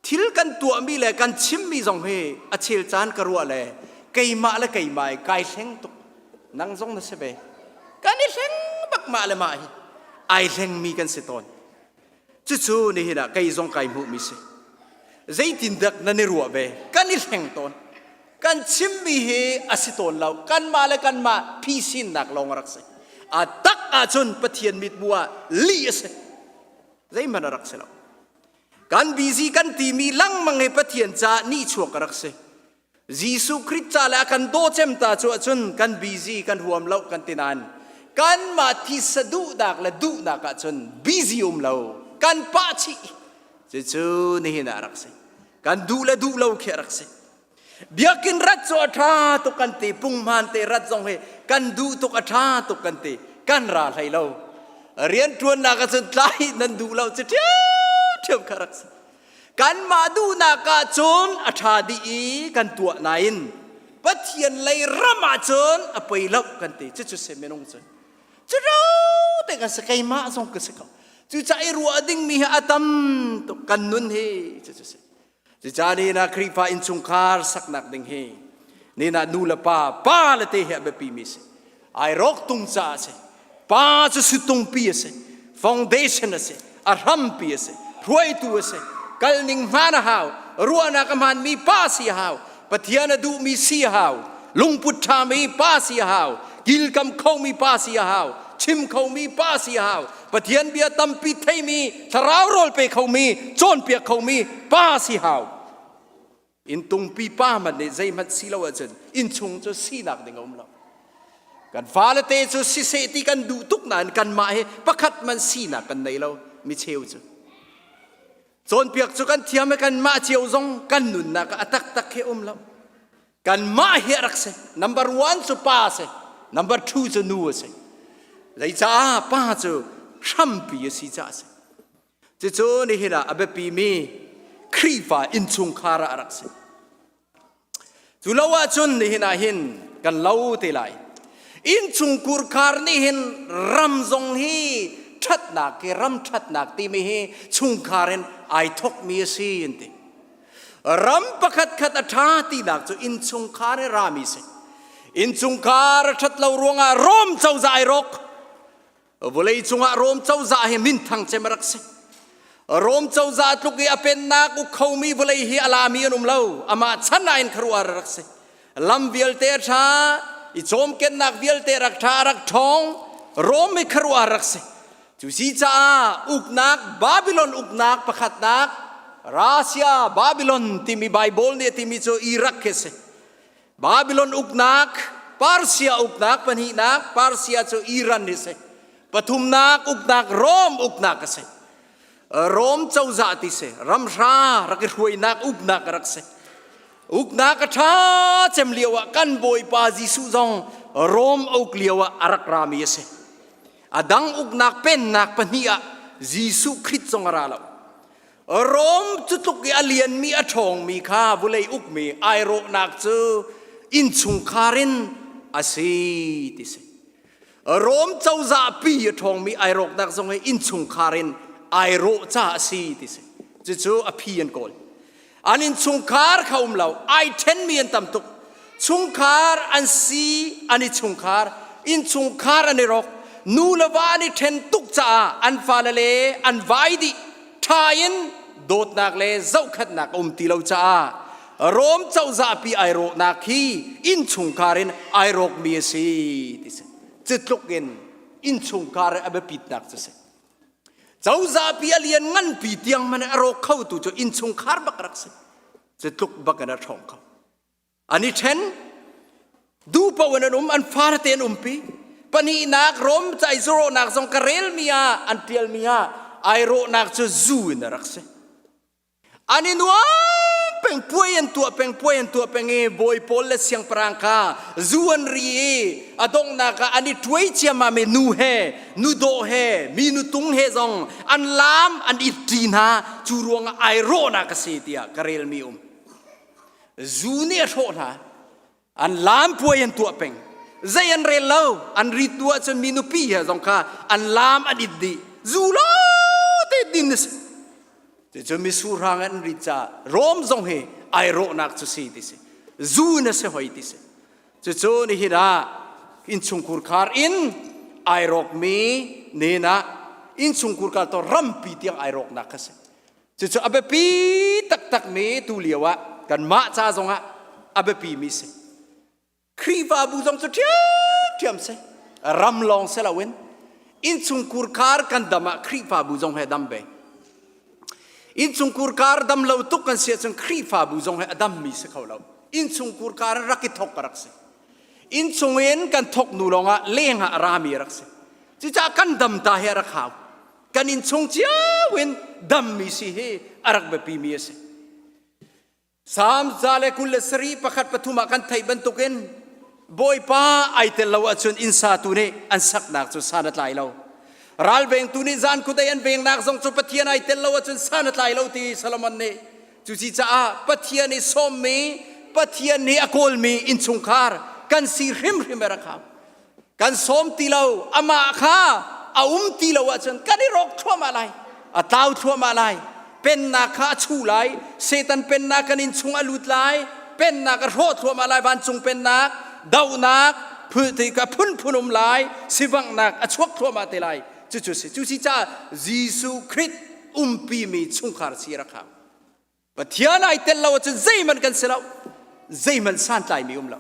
Thil kan tuahmi le kan chimmi zong hi a chel caan ka ruah le keimah le keimah i kai hleng tuk. Nang zong na si ve. Kan i hleng bak mah le mah hi. Ai hlengmi kan si tawn. Cucu nihin ah kei zong kai hmuhmi si. Zeitindak nan i ruah ve? Kan i hleng tawn. Kan chimmi hi a si tawn lo. Kanmah le kanmah phisinnak lawng a rak si. A tak ahcun Pathian mithmuh ah lih a si. Zeihmanh a rak si lo. Kan busy kan timi lengmang hi Pathian caah nihchuak a rak si. Jesuh Khrih ca le a kan daw cem ta cu ahcun kan busy kan huam lo kan ti nain kanmah thisa duhnak le duhnak ahcun busy um lo kan pah chih cucu nihin ah a rak si kan duh le duh lo khi a rak si Biakinn rat cu a ṭha tuk kan ti, punghman te rat zong hi kan duh tuk a ṭha tuk kan ti, kan ra hlei lo. Rianṭuannak ahcun tlai nan duh lo cu ṭhiamṭhiam kha rak si. Kanmah duhnak ahcun a ṭha dih i kan tuah nain Pathian lei ram ahcun a poi lo kan ti. Cucu si minung cu. Cu ro te kan si keimah zong ka si ko. Cucaah i ruah dingmi hi a tam tuk kan nun hi cucu si. Cucaah ni na Khrihfa innchungkhar saknak ding hi ni na nu le pa pa le te hi a biapi mi si. Ai rawk tung caah a si. Pa cu sutungpi a si. Foundation a si. A hrampi a si. Hruaitu a si. Kalning hmaan a hau. Ruahnak a hmaanmi pa si a hau. Pathian a duhmi si a hau. Lungput ṭhami pa si a hau. Kilkam khomi pa si a hau. Chim khomi pa si a hau. Pathian bia tampi theimi, thlarau rawl pe khomi, cawnpiak khomi pa si hau. Inntungpi pa hmanh nih zeihmanh si lo ahcun innchung cu sinak ding a um lo. Kan fale te cu siseh ti kan duh tuk nain kanmah hi pakhat hmanh sinak kan nei lo mi cheu cu. Cawnpiak cu kan thiam i kanmah cio zong kan nunnak ah a taktak he um lo. Kanmah hi a rak si. Number one cu pa a si. Number two cu nu a si. Zeicah pa cu hrampi a si caah a si. Cucu nihin ah a biapimi Khrihfa innchungkhar ah a rak si. Cu lo ahcun nihin ah hin kan lo te lai. Innchungkhur khar nih hin ram zong hi ṭhatnak hi ram ṭhatnak timi hi chungkhar in ai thawkmi a si an ti. Ram pakhat khat a ṭha tinak cu innchungkhar he rami si. Innchungkhar a ṭhat lo ruangah Rom cozah ai rawk. Vawlei cungah Rom cozah hi minthang cem a rak si. Rom cozah tluk i a pennak uk khomi vawlei hi a lami an um lo. Amah chan ah in khuaruahhar a rak si. Lam vialte a ṭha, i cawmkennak vialte rak ṭha, a rak ṭhawng. Rom hi khuaruahhar rak si. Cu si caah uknak Babylon uknak pakhatnak Russia Babylon timi Bible nih a timi cu Iraq khi a si. Babylon uknak, Persia uknak pahnihnak, Persia cu Iran hi si. Pathumnak uknak Rom uknak a si. Rom cozah ti si. Ramhra rak i hruainak uknak a rak si. Uknak a ṭha cem lio ah kan Bawipa Jesuh zong Rom uk lio ah a rak rami a si. A dang uknak pennak pahnih ah Jesuh Khrist zong a ra lo. Rom cu tluk i a lianmi a ṭhawngmi kha vulei ukmi airawhnak cu innchungkhar in a si ti si. Rom cozah pi a ṭhawngmi airawknak zong hi innchungkhar in airawh ca a si ti si. Cucu a phi an kawl. An innchungkhar kha um lo, ai ṭhenmi an tam tuk. Chungkhar an si, an i chungkhar, innchungkhar an i rawk. Nu le va an i ṭhen tuk caah an fale le an vai dih. Ṭha in dawtnak le zohkhenhnak a um ti lo caah Rom cozahpi ai rawhnak hi innchungkhar in ai rawkmi a si ti si. Cu tluk in innchungkhar a biapitnak cu si. Cozahpi a lian nganpi tiang man a rawk kho tu cu innchungkhar bak rak si. Cu tluk bak in a ṭhawng kho. An i ṭhen. Duh paoh in an um, an fale te an umpi. Pahnihnak Rom ca i zurawhnak zong ka relmi ah, an ṭialmi ah, ai rawhnak cu zu in a rak si. An i nuam peng, puai an tuah peng, puai an tuah peng i bawi pawl le siangpahrang kha zu an ri i a donghnak ah an i ṭuai ciammam i nu he, nu dawh he, mi nutung he zong an laam, an it ṭi hna. Cu ruangah ai rawhnak a si tiah ka relmi um. Zu nih a hrawh hna. An laam puai an tuah peng. Zei an rel lo, an rit tu ahcun mi nupi he zong kha an laam an it dih. Zu lo te din a si. Cucu misurhang an rit caah Rom zong hi ai rawhnak cu si ti si. Zu in a si hoi ti si. Cucu nihin ah innchungkhur khar in ai rawkmi nihin ah innchungkhur khar to rampi tiang ai rawknak kha si. Cucu a biapi taktakmi tu lio ah kanmah ca zongah a biapimi si. Khrihfabu zong cu ṭhiamṭhiam si. Ram lawng si loin innchungkhur khar kan dam ah Khrihfabu zong he dam ve. Innchungkhur khar dam lo tuk kan si ahcun Khrihfabu zong he a dammi si kho lo. Innchungkhur khar rak i thok a rak si. Innchung in kan thok nu lawngah leng ah a rami a rak si. Cucaah kan dam ta hi a rak hau. Kan innchung cio in dammi si hi a rak biapimi a si. Salm 123 pakhat pathum ah kan theih bantukin Bawipa ai tel lo ahcun inn satu nih an saknak cu san a tlai lo. Ralvengtu nih zan khuadei an vengnak zong cu Pathian ai tel lo ahcun san a tlai lo ti Solomon nih. Cucicaah Pathian i sawmmi, Pathian nih a kawlmi innchungkhar kan si hrimhrim a rak hau. Kan sawm ti lo, amah kha a um ti lo ahcun kan i rawk thluahmah lai, a tlau thluahmah lai, pennak kha a chu lai, Satan pennak kan innchung a lut lai, pennak a hrawh thluahmah lai, vancung pennak, dohnak, ka phunphun um lai, sivanghnak a chuak thluahmah te lai. Cucu si. Cu si caah Jesuh Khrih umpimi chungkhar si rak hau. Pathian ai tel lo ahcun zeihmanh kan si lo. Zeihmanh santlaimi um lo.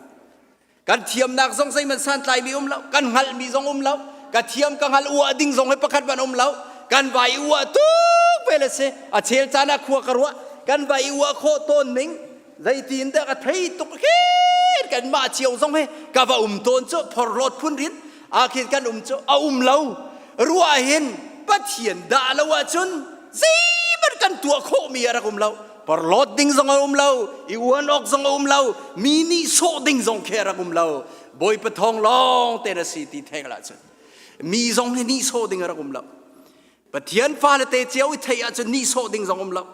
Kan thiamnak zong zeihmanh santlaimi um lo. Kan hngalhmi zong um lo. Ka thiam ka hngal uah ding zong hi pakhat ban um lo. Kan vai uah tuk ve le si. A chel caan ah khua ka ruah. Kan vai uah khawh tawn ning zeitin dah ka thei tuk khin kan mah cio zong hi ka va um tawn cu phorhlawt phun rin ah khin kan um cu a um lo ruah hin Pathian dah lo ahcun zeihmanh kan tuah khawhmi a rak um lo porhlawt ding zong a um lo i uan awk zong a um lo mi nih sawh ding zong khi a rak um lo Bawipa thawng lawng te na si ti theng lah cun mi zong hi nih sawh ding a rak um lo Pathian fale te cio i theih ahcun nih sawh ding zong um lo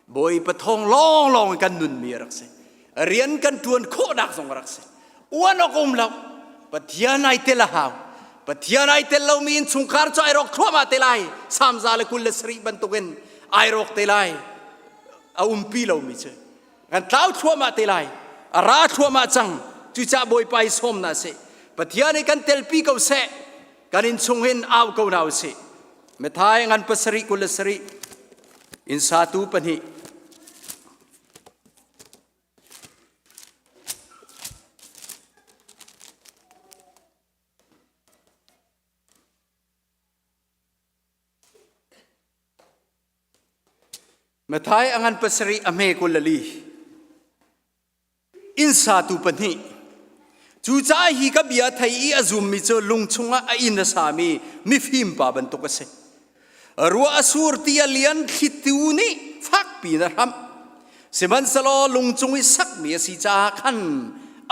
Bawipa thawng lawng lawng kan nunmi a rak si rian kan ṭuan khawhnak zong a rak si uan awk um lo Pathian ai tel a hau Pathian ai tel lomi innchungkhar cu ai rawk thluahmah te lai samza le 27 bantukin ai rawk te lai a umpi lomi cu kan tlau thluahmah te lai a ra thluahmah cang cucaah Bawipa i sawm na seh Pathian i kan telpi ko seh kan inn chung hin au ko hna usih Matthai ngan pasarih 27 inn satu pahnih Matthai a ngan pasarih a hme 24 inn satu pahnih cucaah hi ka bia thei i a zummi cu lung chungah a inn a sami mifim pa bantuk a si ruah a sur ti a lian thlitu nih fakpi in a hramh sihmanhsehlaw lung cung i sakmi a si caah khan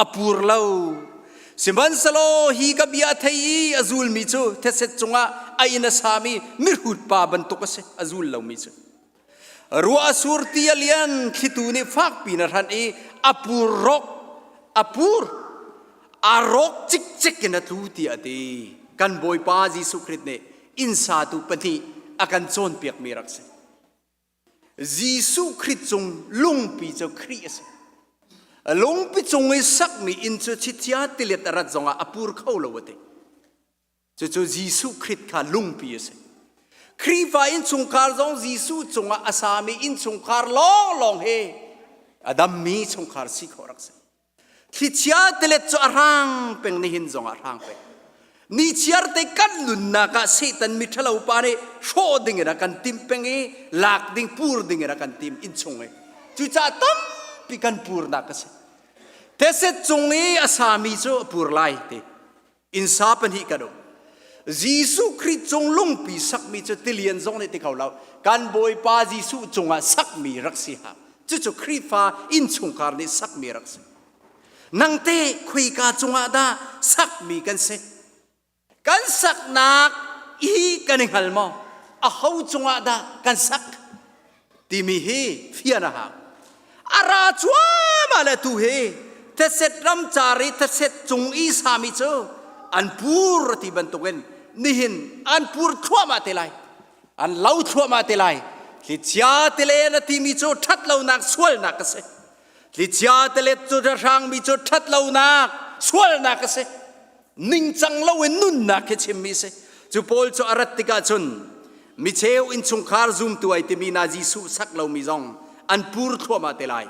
a pur lo sihmanhsehlaw hi ka bia thei i a zulmi cu theset cungah a inn a sami mihrut pa bantuk a si a zul lomi cu Ruah a sur ti a lian thlitu nih fakpi in a hranh i a pur rawk a pur a rawk cikcek in a tlu tiah a ti. Kan Bawipa Jesuh Khrist nih inn satu pahnih a kan cawnpiakmi rak si. Jesuh Khrist cung lungpi cu Khrih a si. Lungpi cung i sakmi inn cu chichia tilet a rat zongah a pur kho lo a ti. Cucu Jesuh Khrist kha lungpi a si. Khrihfa innchungkhar zong Jesuh cungah a sami innchungkhar lawnglawng he a dammi chungkhar si khawh rak si. Thlichia tilet cu a hrang peng nihin zongah a hrang peng. Nichiar te kan nunnak ah Satan mi ṭhalo pa nih hrawh ding in a kan timh peng i lak ding pur ding in a kan tim innchung i. Cucaah tampi kan purnak a si. Teset cung i a sami cu a pur lai ti. Innsa pahnih kan um. Jesuh Khrist cung lungpi sakmi cu tilian zong nih ti kho lo. Kan Bawipa Jesuh cungah sakmi rak si ha. Cucu Khrihfa innchungkhar nih sakmi rak si. Nang te khuika cungah dah sakmi kan si? Kan saknak i kan i hngal maw? Aho cungah dah kan sak? Timi hi fian a hau. A ra cuahmah le tu hi theset ram car i theset cung i sami cu an pur ti bantukin nihin an pur thluahmah te lai. An lo thluahmah te lai. Thlichia tile na timi cu ṭhatlonak sualnak a si. Thlichia tilet cu hrangmi cu ṭhatlonak sualnak a si. Ningcang loin nunnak khi chimmi si. Cu pawl cu a rat tikah cun micheu innchungkhar zumtu ai timi na Jesuh sak lomi zong an pur thluahmah te lai.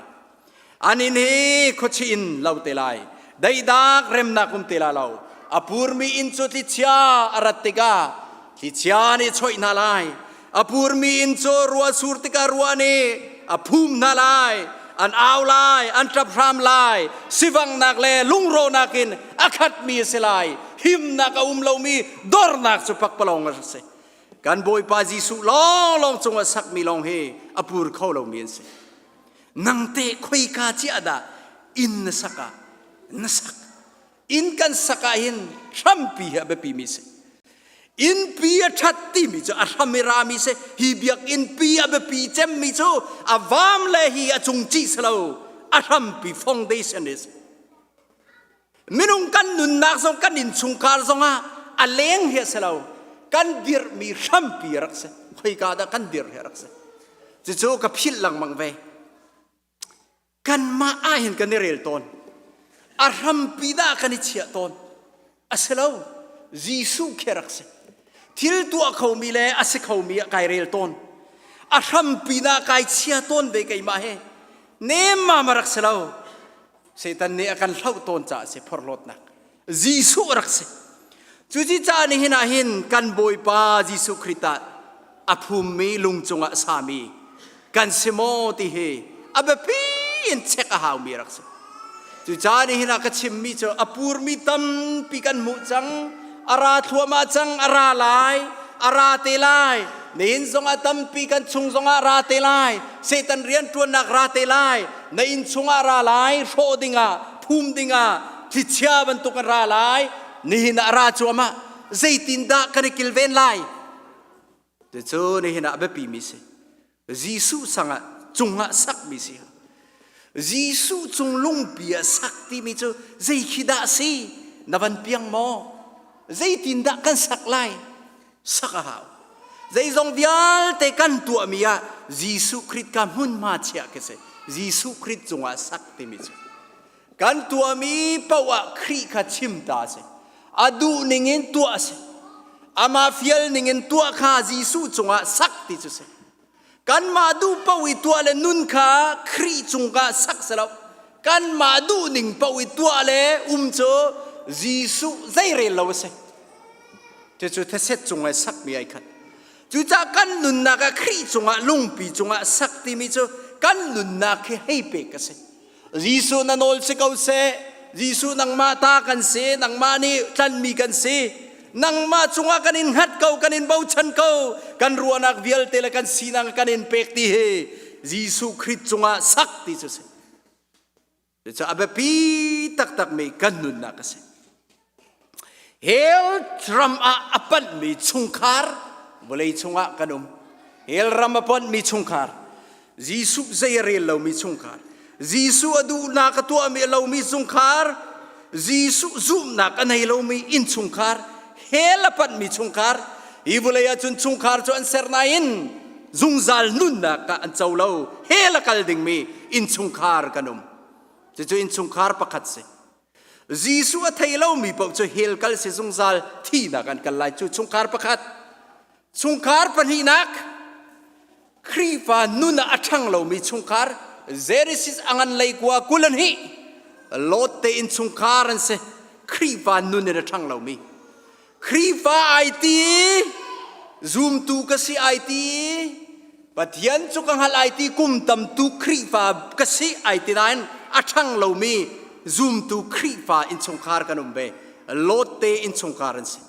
An inn hi khuachi in lo te lai. Daihdak remnak um te la lo. A purmi inn cu tlichia a rat tikah tlichia nih choih hna lai. A purmi inn cu ruah sur tikah ruah nih a phum hna lai, an au lai, an ṭap hram lai, sivanghnak le lungrawhnak in a khatmi a si lai, himnak a um lomi dornak cu pakpalawng a si. Kan Bawipa Jesuh lawnglawng cungah sakmi lawng hi a pur kho lomi an si. Nang teh khoika ciah dah inn na sak ah na sak? Inn kan sak ah hin hrampi hi a biapimi si. Innpi a ṭhat timi cu a hram i rami si. Hi biakinn pi a biapi cemmi cu a vam le hi a cungcih si lo, a hrampi foundation is. Minung kan nunnak zong kan innchungkhar zongah a leng hi a si lo. Kan dirhmi hrampi a rak si. Khoika dah kan dirh hi a rak si. Cucu ka philh lengmang ve. Kanmah ah hin kan i rel tawn. A hrampi dah kan i chiah tawn. A si lo. Jesuh khi rak si. Thil tuah khomi le a si khomi ah kai rel tawn. A hrampi dah kai chia tawn ve keimah he. Nemmam a rak si lo. Satan nih a kan hloh tawn caah a si phorhlawtnak. Jesuh a rak si. Cuci caah nihin ah hin kan Bawipa Jesuh Khrih ah a phummi lung cungah sami kan si maw ti hi a biapi in check a haumi rak si. Cucaah nihin ah ka chimmi cu a purmi tampi kan hmuh cang, a ra thluahmah cang, a ra lai, a ra te lai. Nihin zongah tampi kan chung zongah ra te lai, Satan rianṭuannak ra te lai, na inn chungah ra lai, hrawh dingah, phum dingah, thlichia bantuk an ra lai. Nihin ah a ra cuahmah. Zeitindah kan i kilven lai? Cucu nihin ah a biapimi si. Jesuh sangah cungah sakmi si. Jesuh cung lungpi ah sak timi cu zei khi dah si? Na van piang maw? Zeitindah kan sak lai? Sak a hau. Zeizong vialte kan tuahmi ah Jesuh Khrih ka hmunhma chiah khi si. Jesuh Khrih cungah sak timi cu. Kan tuahmi paoh ah Khrih kha chim ta a si. A duh ningin tuah a si. Amah fial ningin tuah kha Jesuh cungah sak ti cu si. Kanmah duh paoh i tuah le nun kha Khrih cungah sak si lo. Kanmah duh ning paoh i tuah le um cu Jesuh zeirel lo a si. Cucu theset cung i sakmi ai khat. Cucaah kan nunnak ah Khrih cungah lungpi cungah sak timi cu kan nunnak hi hei pek a si. Jesuh na nawl si ko seh. Jesuh nangmah ta kan si, nangmah nih tlanmi kan si. Nangmah cungah kan in hngat ko, kan in bochan ko. Kan ruahnak vialte le kan sinak kan in pek ti hi Jesuh Khrih cungah sak ti cu si. Cucaah a biapi taktakmi kan nunnak a si. Hell ram ah a panhmi chungkhar vawlei chungah kan um. Hell ram a panhmi chungkhar, Jesuh zei a rel lomi chungkhar, Jesuh a duhnak a tuahmi a lomi chungkhar, Jesuh zumhnak a nei lomi innchungkhar, hell a panhmi chungkhar, hi vawlei ah cun chungkhar cu an ser nain zungzal nunnak ah an co lo, hell a kal dingmi innchungkhar kan um. Cucu innchungkhar pakhat si. Jesuh a thei lomi paoh cu hell kal si zungzal thihnak an kal lai cu chungkhar pakhat. Chungkhar pahnihnak Khrihfa nun ah a ṭhang lomi chungkhar Genesis a ngan lei kua 20 an hi Lot te in chungkhar an si Khrihfa nun in a ṭhang lomi Khrihfa ai ti zumtu ka si ai ti Pathian cu ka hngalh ai ti kum tam tu Khrihfa ka si ai ti nain a ṭhang lomi zumtu Khrihfa innchungkhar kan um ve. Lot te innchungkhar an si.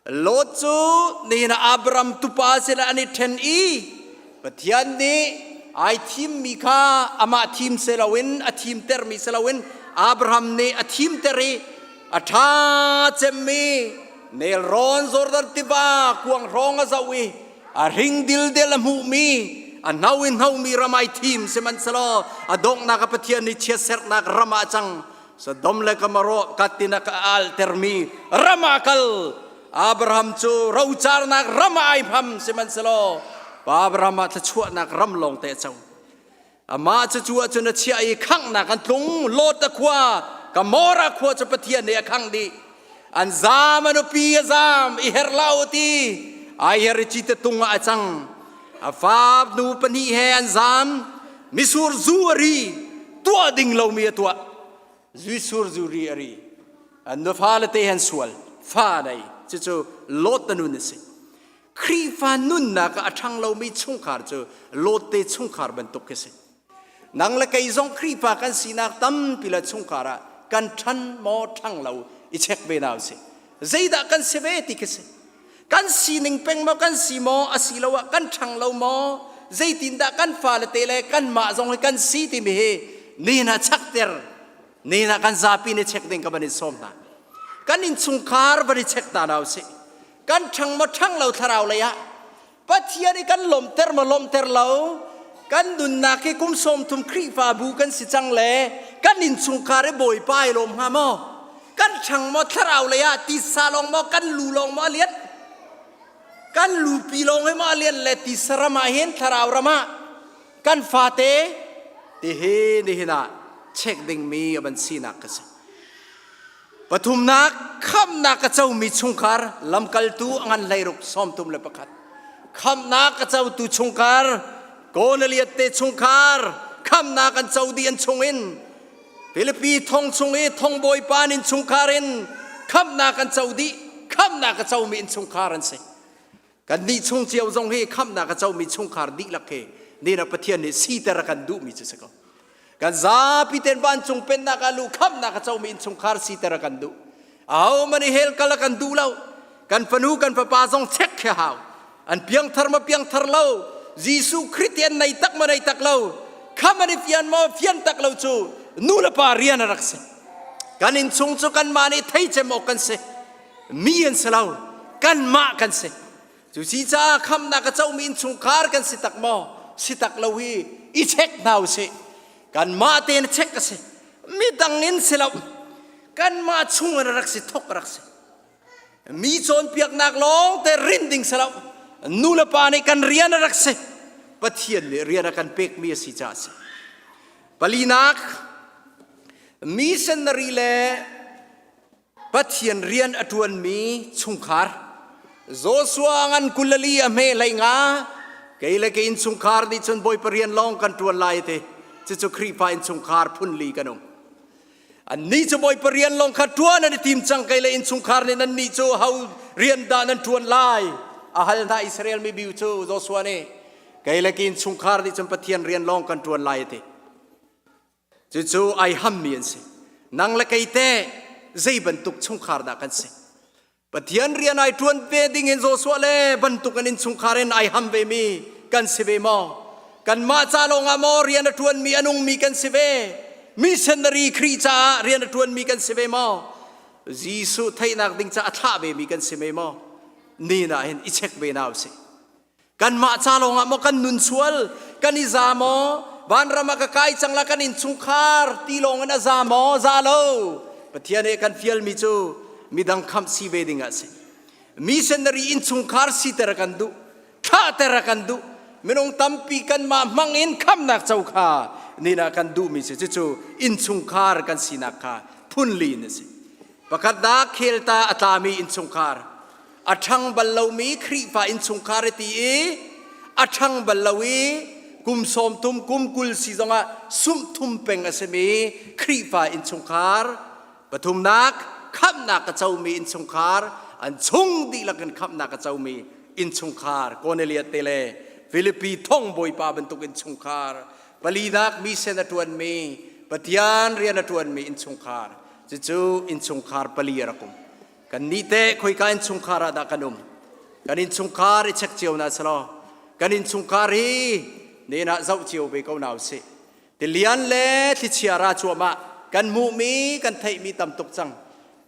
Lot cu nihin ah Abraham tupa sinah an i ṭhen i Pathian nih ai thimmi kha amah thim si loin a thimtermi si loin Abraham nih a thimter i a ṭha cemmi nelrawn Jordan tiva kuang hrawng a zoh i a hring dildel a hmuhmi a hno in hnomi ram ai thim sihmanhsehlaw a donghnak a Pathian nih chiatserhnak ram ah a cang Sodom le Gomorrah katin a ka altermi ram ah kal Abraham cu rocarnak ram ah ai hmam sihmanhsehlaw Abraham ah thluachuahnak ram lawng te a co Amah cu cu ahcun a chiah i khanghnak an tlung. Lot a khua, Gamora khua cu Pathian nih a khangh dih. An zaam, a nupi a zaam, i her hlah u ti. Ai her i cite tung ah a cang. A fa nu pahnih he an zaam. Misur zu a ri, tuah ding lomi a tuah. Misur zu ri a ri. An nufa le te han sual, fa nei. Cucu Lot na nun a si. Khrihfa nunnak ah a ṭhang lomi chungkhar cu Lot te chungkhar bantuk khi si. Nang le kei zong Khrihfa kan sinak tampi le chungkhar ah kan ṭhan maw ṭhang lo i check ve hna usih. Zeidah kan si ve ti khi si. Kan sining peng maw kan si maw asiloah kan ṭhang lo maw zeitindah kan fale te le kanmah zong hi kan si timi hi nihin ah chakter nihin ah kan zapi nih check ding ka van in sawm hna. Kan innchungkhar van i check ta hna usih. Kan ṭhang maw ṭhang lo thlarau lei ah Pathian i kan lawmhter maw lawmhter lo kan nunnak hi kum 30 Khrihfabu kan si cang le kan innchungkhar i Bawipa i lawm hnga maw kan ṭhang maw thlarau lei ah tisa lawng maw kan lu lawng maw a lian kan lupi lawng hi maw a lian le tisa ram ah hin thlarau ram ah kan fate tihi nihin ah check dingmi a van sinak ka si Pathumnak, khamhnak a comi chungkhar lamkaltu a ngan 16 31. Khamhnak a cotu chungkhar Kornelias te chungkhar khamhnak an co dih an chungin Filipi thong chung i thongbawipa nin chungkhar in khamhnak an co dih. Khamnak a comi innchungkhar an si. Kan nih chung cio zong hi khamnak a comi chungkhar dihlak hi nina Pathian nih siter a kan duhmi cu si ko. Kan zapi ten vancung pennak ah luh khamnak a comi innchungkhar siter a kan duh. Aho man i hell kal a kan duh lo. Kan fanu kan fapa zong check khi hau. An piangthar ma piangthar lo. Jesuh Khrih ti an nei tak ma nei tak lo. Kham an i fian maw fian tak lo cu nu le pa rian a rak si. Kan innchung cu kanmah nih thei cem awk kan si. Mi an si lo. Kanmah kan si. Cu si caah khamnak a comi innchungkhar kan si tak maw? Si tak lo hi i check hna usih. Kanmah tein check a si. Midang in si lo. Kanmah chung in rak si thok rak si. Mi cawnpiaknak lawng te rin ding si lo. Nu le pa nih kan rian a rak si. Pathian nih rian a kan pekmi a si caah a si. Palinak, missionary le Pathian rian a ṭuanmi chungkhar Joshua ngan kulali a hme hlei nga kei le ke innchungkhar nih cun Bawipa rian lawng kan ṭuan lai ti cucu Khrihfa innchungkhar phunli kan um annih cu Bawipa rian lawng kha ṭuan an i tim cang kei le innchungkhar nih nannih cu ho rian dah nan ṭuan lai a hal hna Israel mi biu cu Joshua nih kei le ke innchungkhar nih cun Pathian rian lawng kan ṭuan lai ti Cucu ai hammi an si. Nang le kei teh zei bantuk chungkhar dah kan si? Pathian rian ai ṭuan ve ding in Joshua le bantuk an innchungkhar in ai ham ve mi kan si ve maw? Kanmah ca lawngah maw rian a ṭuanmi a nungmi kan si ve? Missionary Khrih caah rian a ṭuanmi kan si ve maw? Jesuh theihnak ding caah a thlah ve mi kan si ve maw? Ni na hin i check ve na usih. Kanmah ca lawngah maw kan nun sual, kan i za maw, vanram ah ka kai cang la kan innchungkhar ti lawng in a za maw, za lo. Pathian he kan fialmi cu midang khamh si ve ding ah si. Missionary innchungkhar siter a kan duh, thlahter a kan duh. Minung tampi kanmah hmang in khamnak co kha nina kan duhmi si. Cucu innchungkhar kan sinak kha phunli in a si. Pakhatnak khelta a tlami innchungkhar, a ṭhang bal lomi Khrihfa innchungkhar i ti i a ṭhang bal lo i kum sawm thum kum 20 si zongah sumh thum peng a simi Khrihfa innchungkhar pathumnak khamhnak a comi innchungkhar an chung dihlak in khamhnak a comi innchungkhar Cornelius te le Filipi thong bawipa bantuk innchungkhar palinak mission a ṭuanmi Pathian rian a ṭuanmi innchungkhar cucu innchungkhar pali a rak um Kannih teh khoika innchungkhar ah dah kan um? Kan innchungkhar i check cio na selaw kan innchungkhar hi nen ah zoh cio ve ko na usih. Tilian le thlichia ra cuahmah kan hmuhmi kan theihmi tam tuk cang.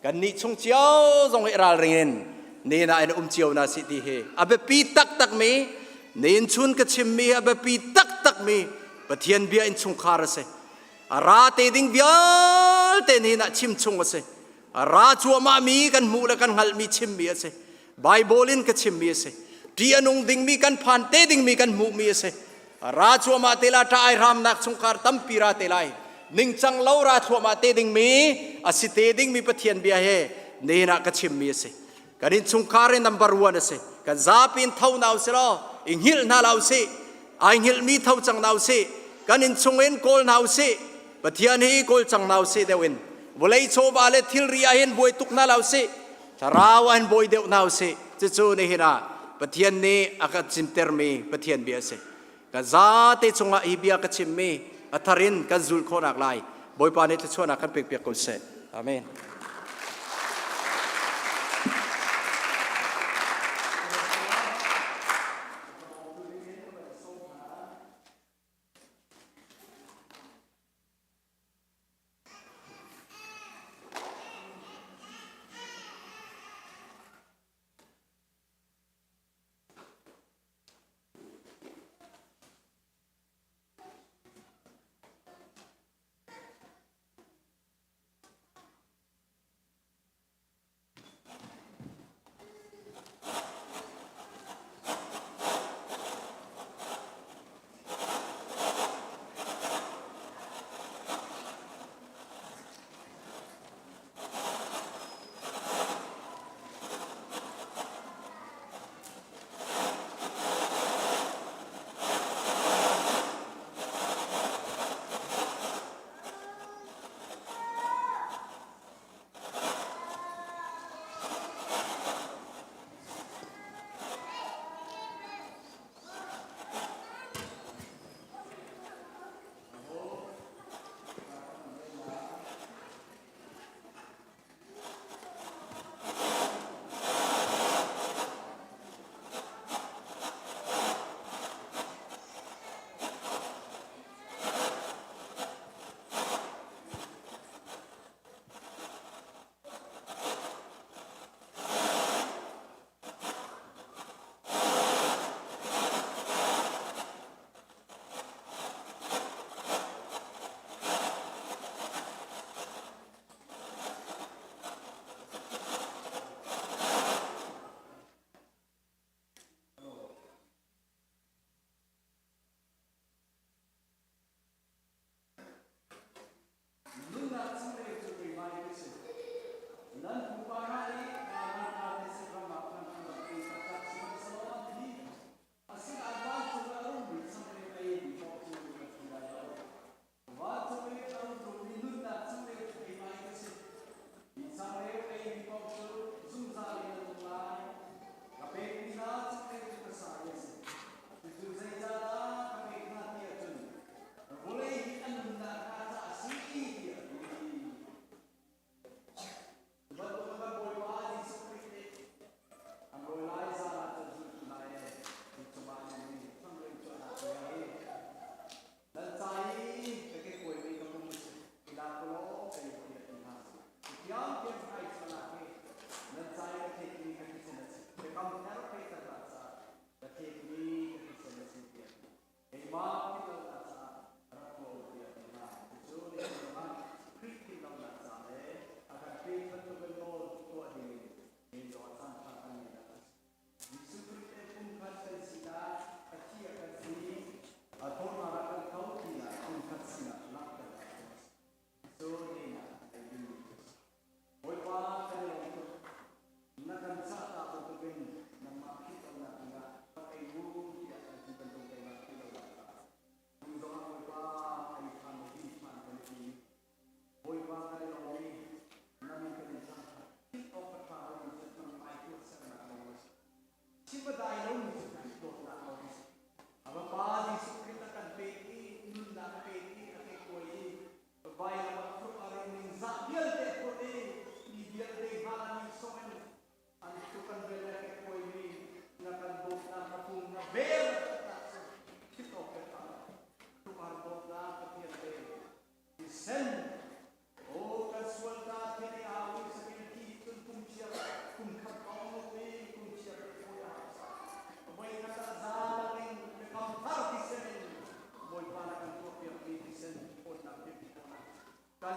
Kannih chung cio zong hi ralring in nen ah in um cio na si ti hi a biapi taktak mi nen chun ka chimmi a biapi taktak mi Pathian bia innchungkhar a si. A ra te ding vialte nen ah chim chung a si. Ra cuahmahmi kan hmuh le kan hngalhmi chimmi a si. Baibal in ka chimmi a si. Ṭih a nung dingmi kan phan te dingmi kan hmuhmi a si. Ra cuahmah te la ṭah ai hramnak chungkhar tampi ra te lai. Ningcang lo ra thluahmah te dingmi a si te dingmi Pathian bia he nihin ah ka chimmi a si. Kan innchungkhar in number one a si. Kan zapi in tho na usih law i hngilh hna la usih. Ai hngilhmi tho cang na usih. Kan innchung in kawl hna usih. Pathian hi kawl cang hna usih deuh in. Vawlei chawva le thilri ah hin buai tuk hna la usih. Thlarau ah hin buai deuh hna usih. Cucu nihin ah Pathian nih a kan chimtermi Pathian bia a si. Kan zate cungah hi bia ka chimmi a thar in kan zulh khawhnak lai Bawipa nih thluachuahnak kan pekpiak ko seh. Amen.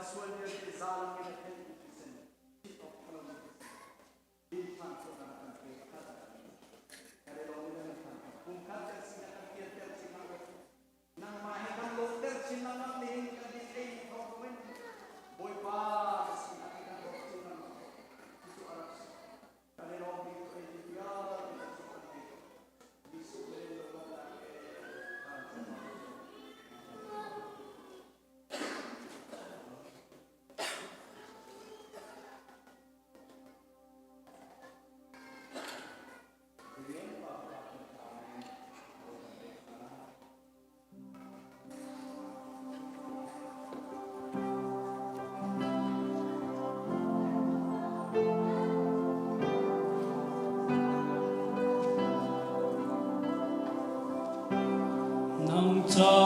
sual vialte zalang in a thentu thisen thit awk ṭhalo din hman khawhnak a kan pek kha kan i lawm in kan thangṭhat. Pumkhat kan sinak kan pianter chin lengmang. Nangmah he kan lawmter chin lengmang nihin kan din ei thawng zong in Bawipa na sinak hi kan lawm chin lengmang. Cucu a rak si. Kan i lawm bik cu ei vialte kan sung kan bik. Jesuh min in lawmnak he kan cam. Nang ca.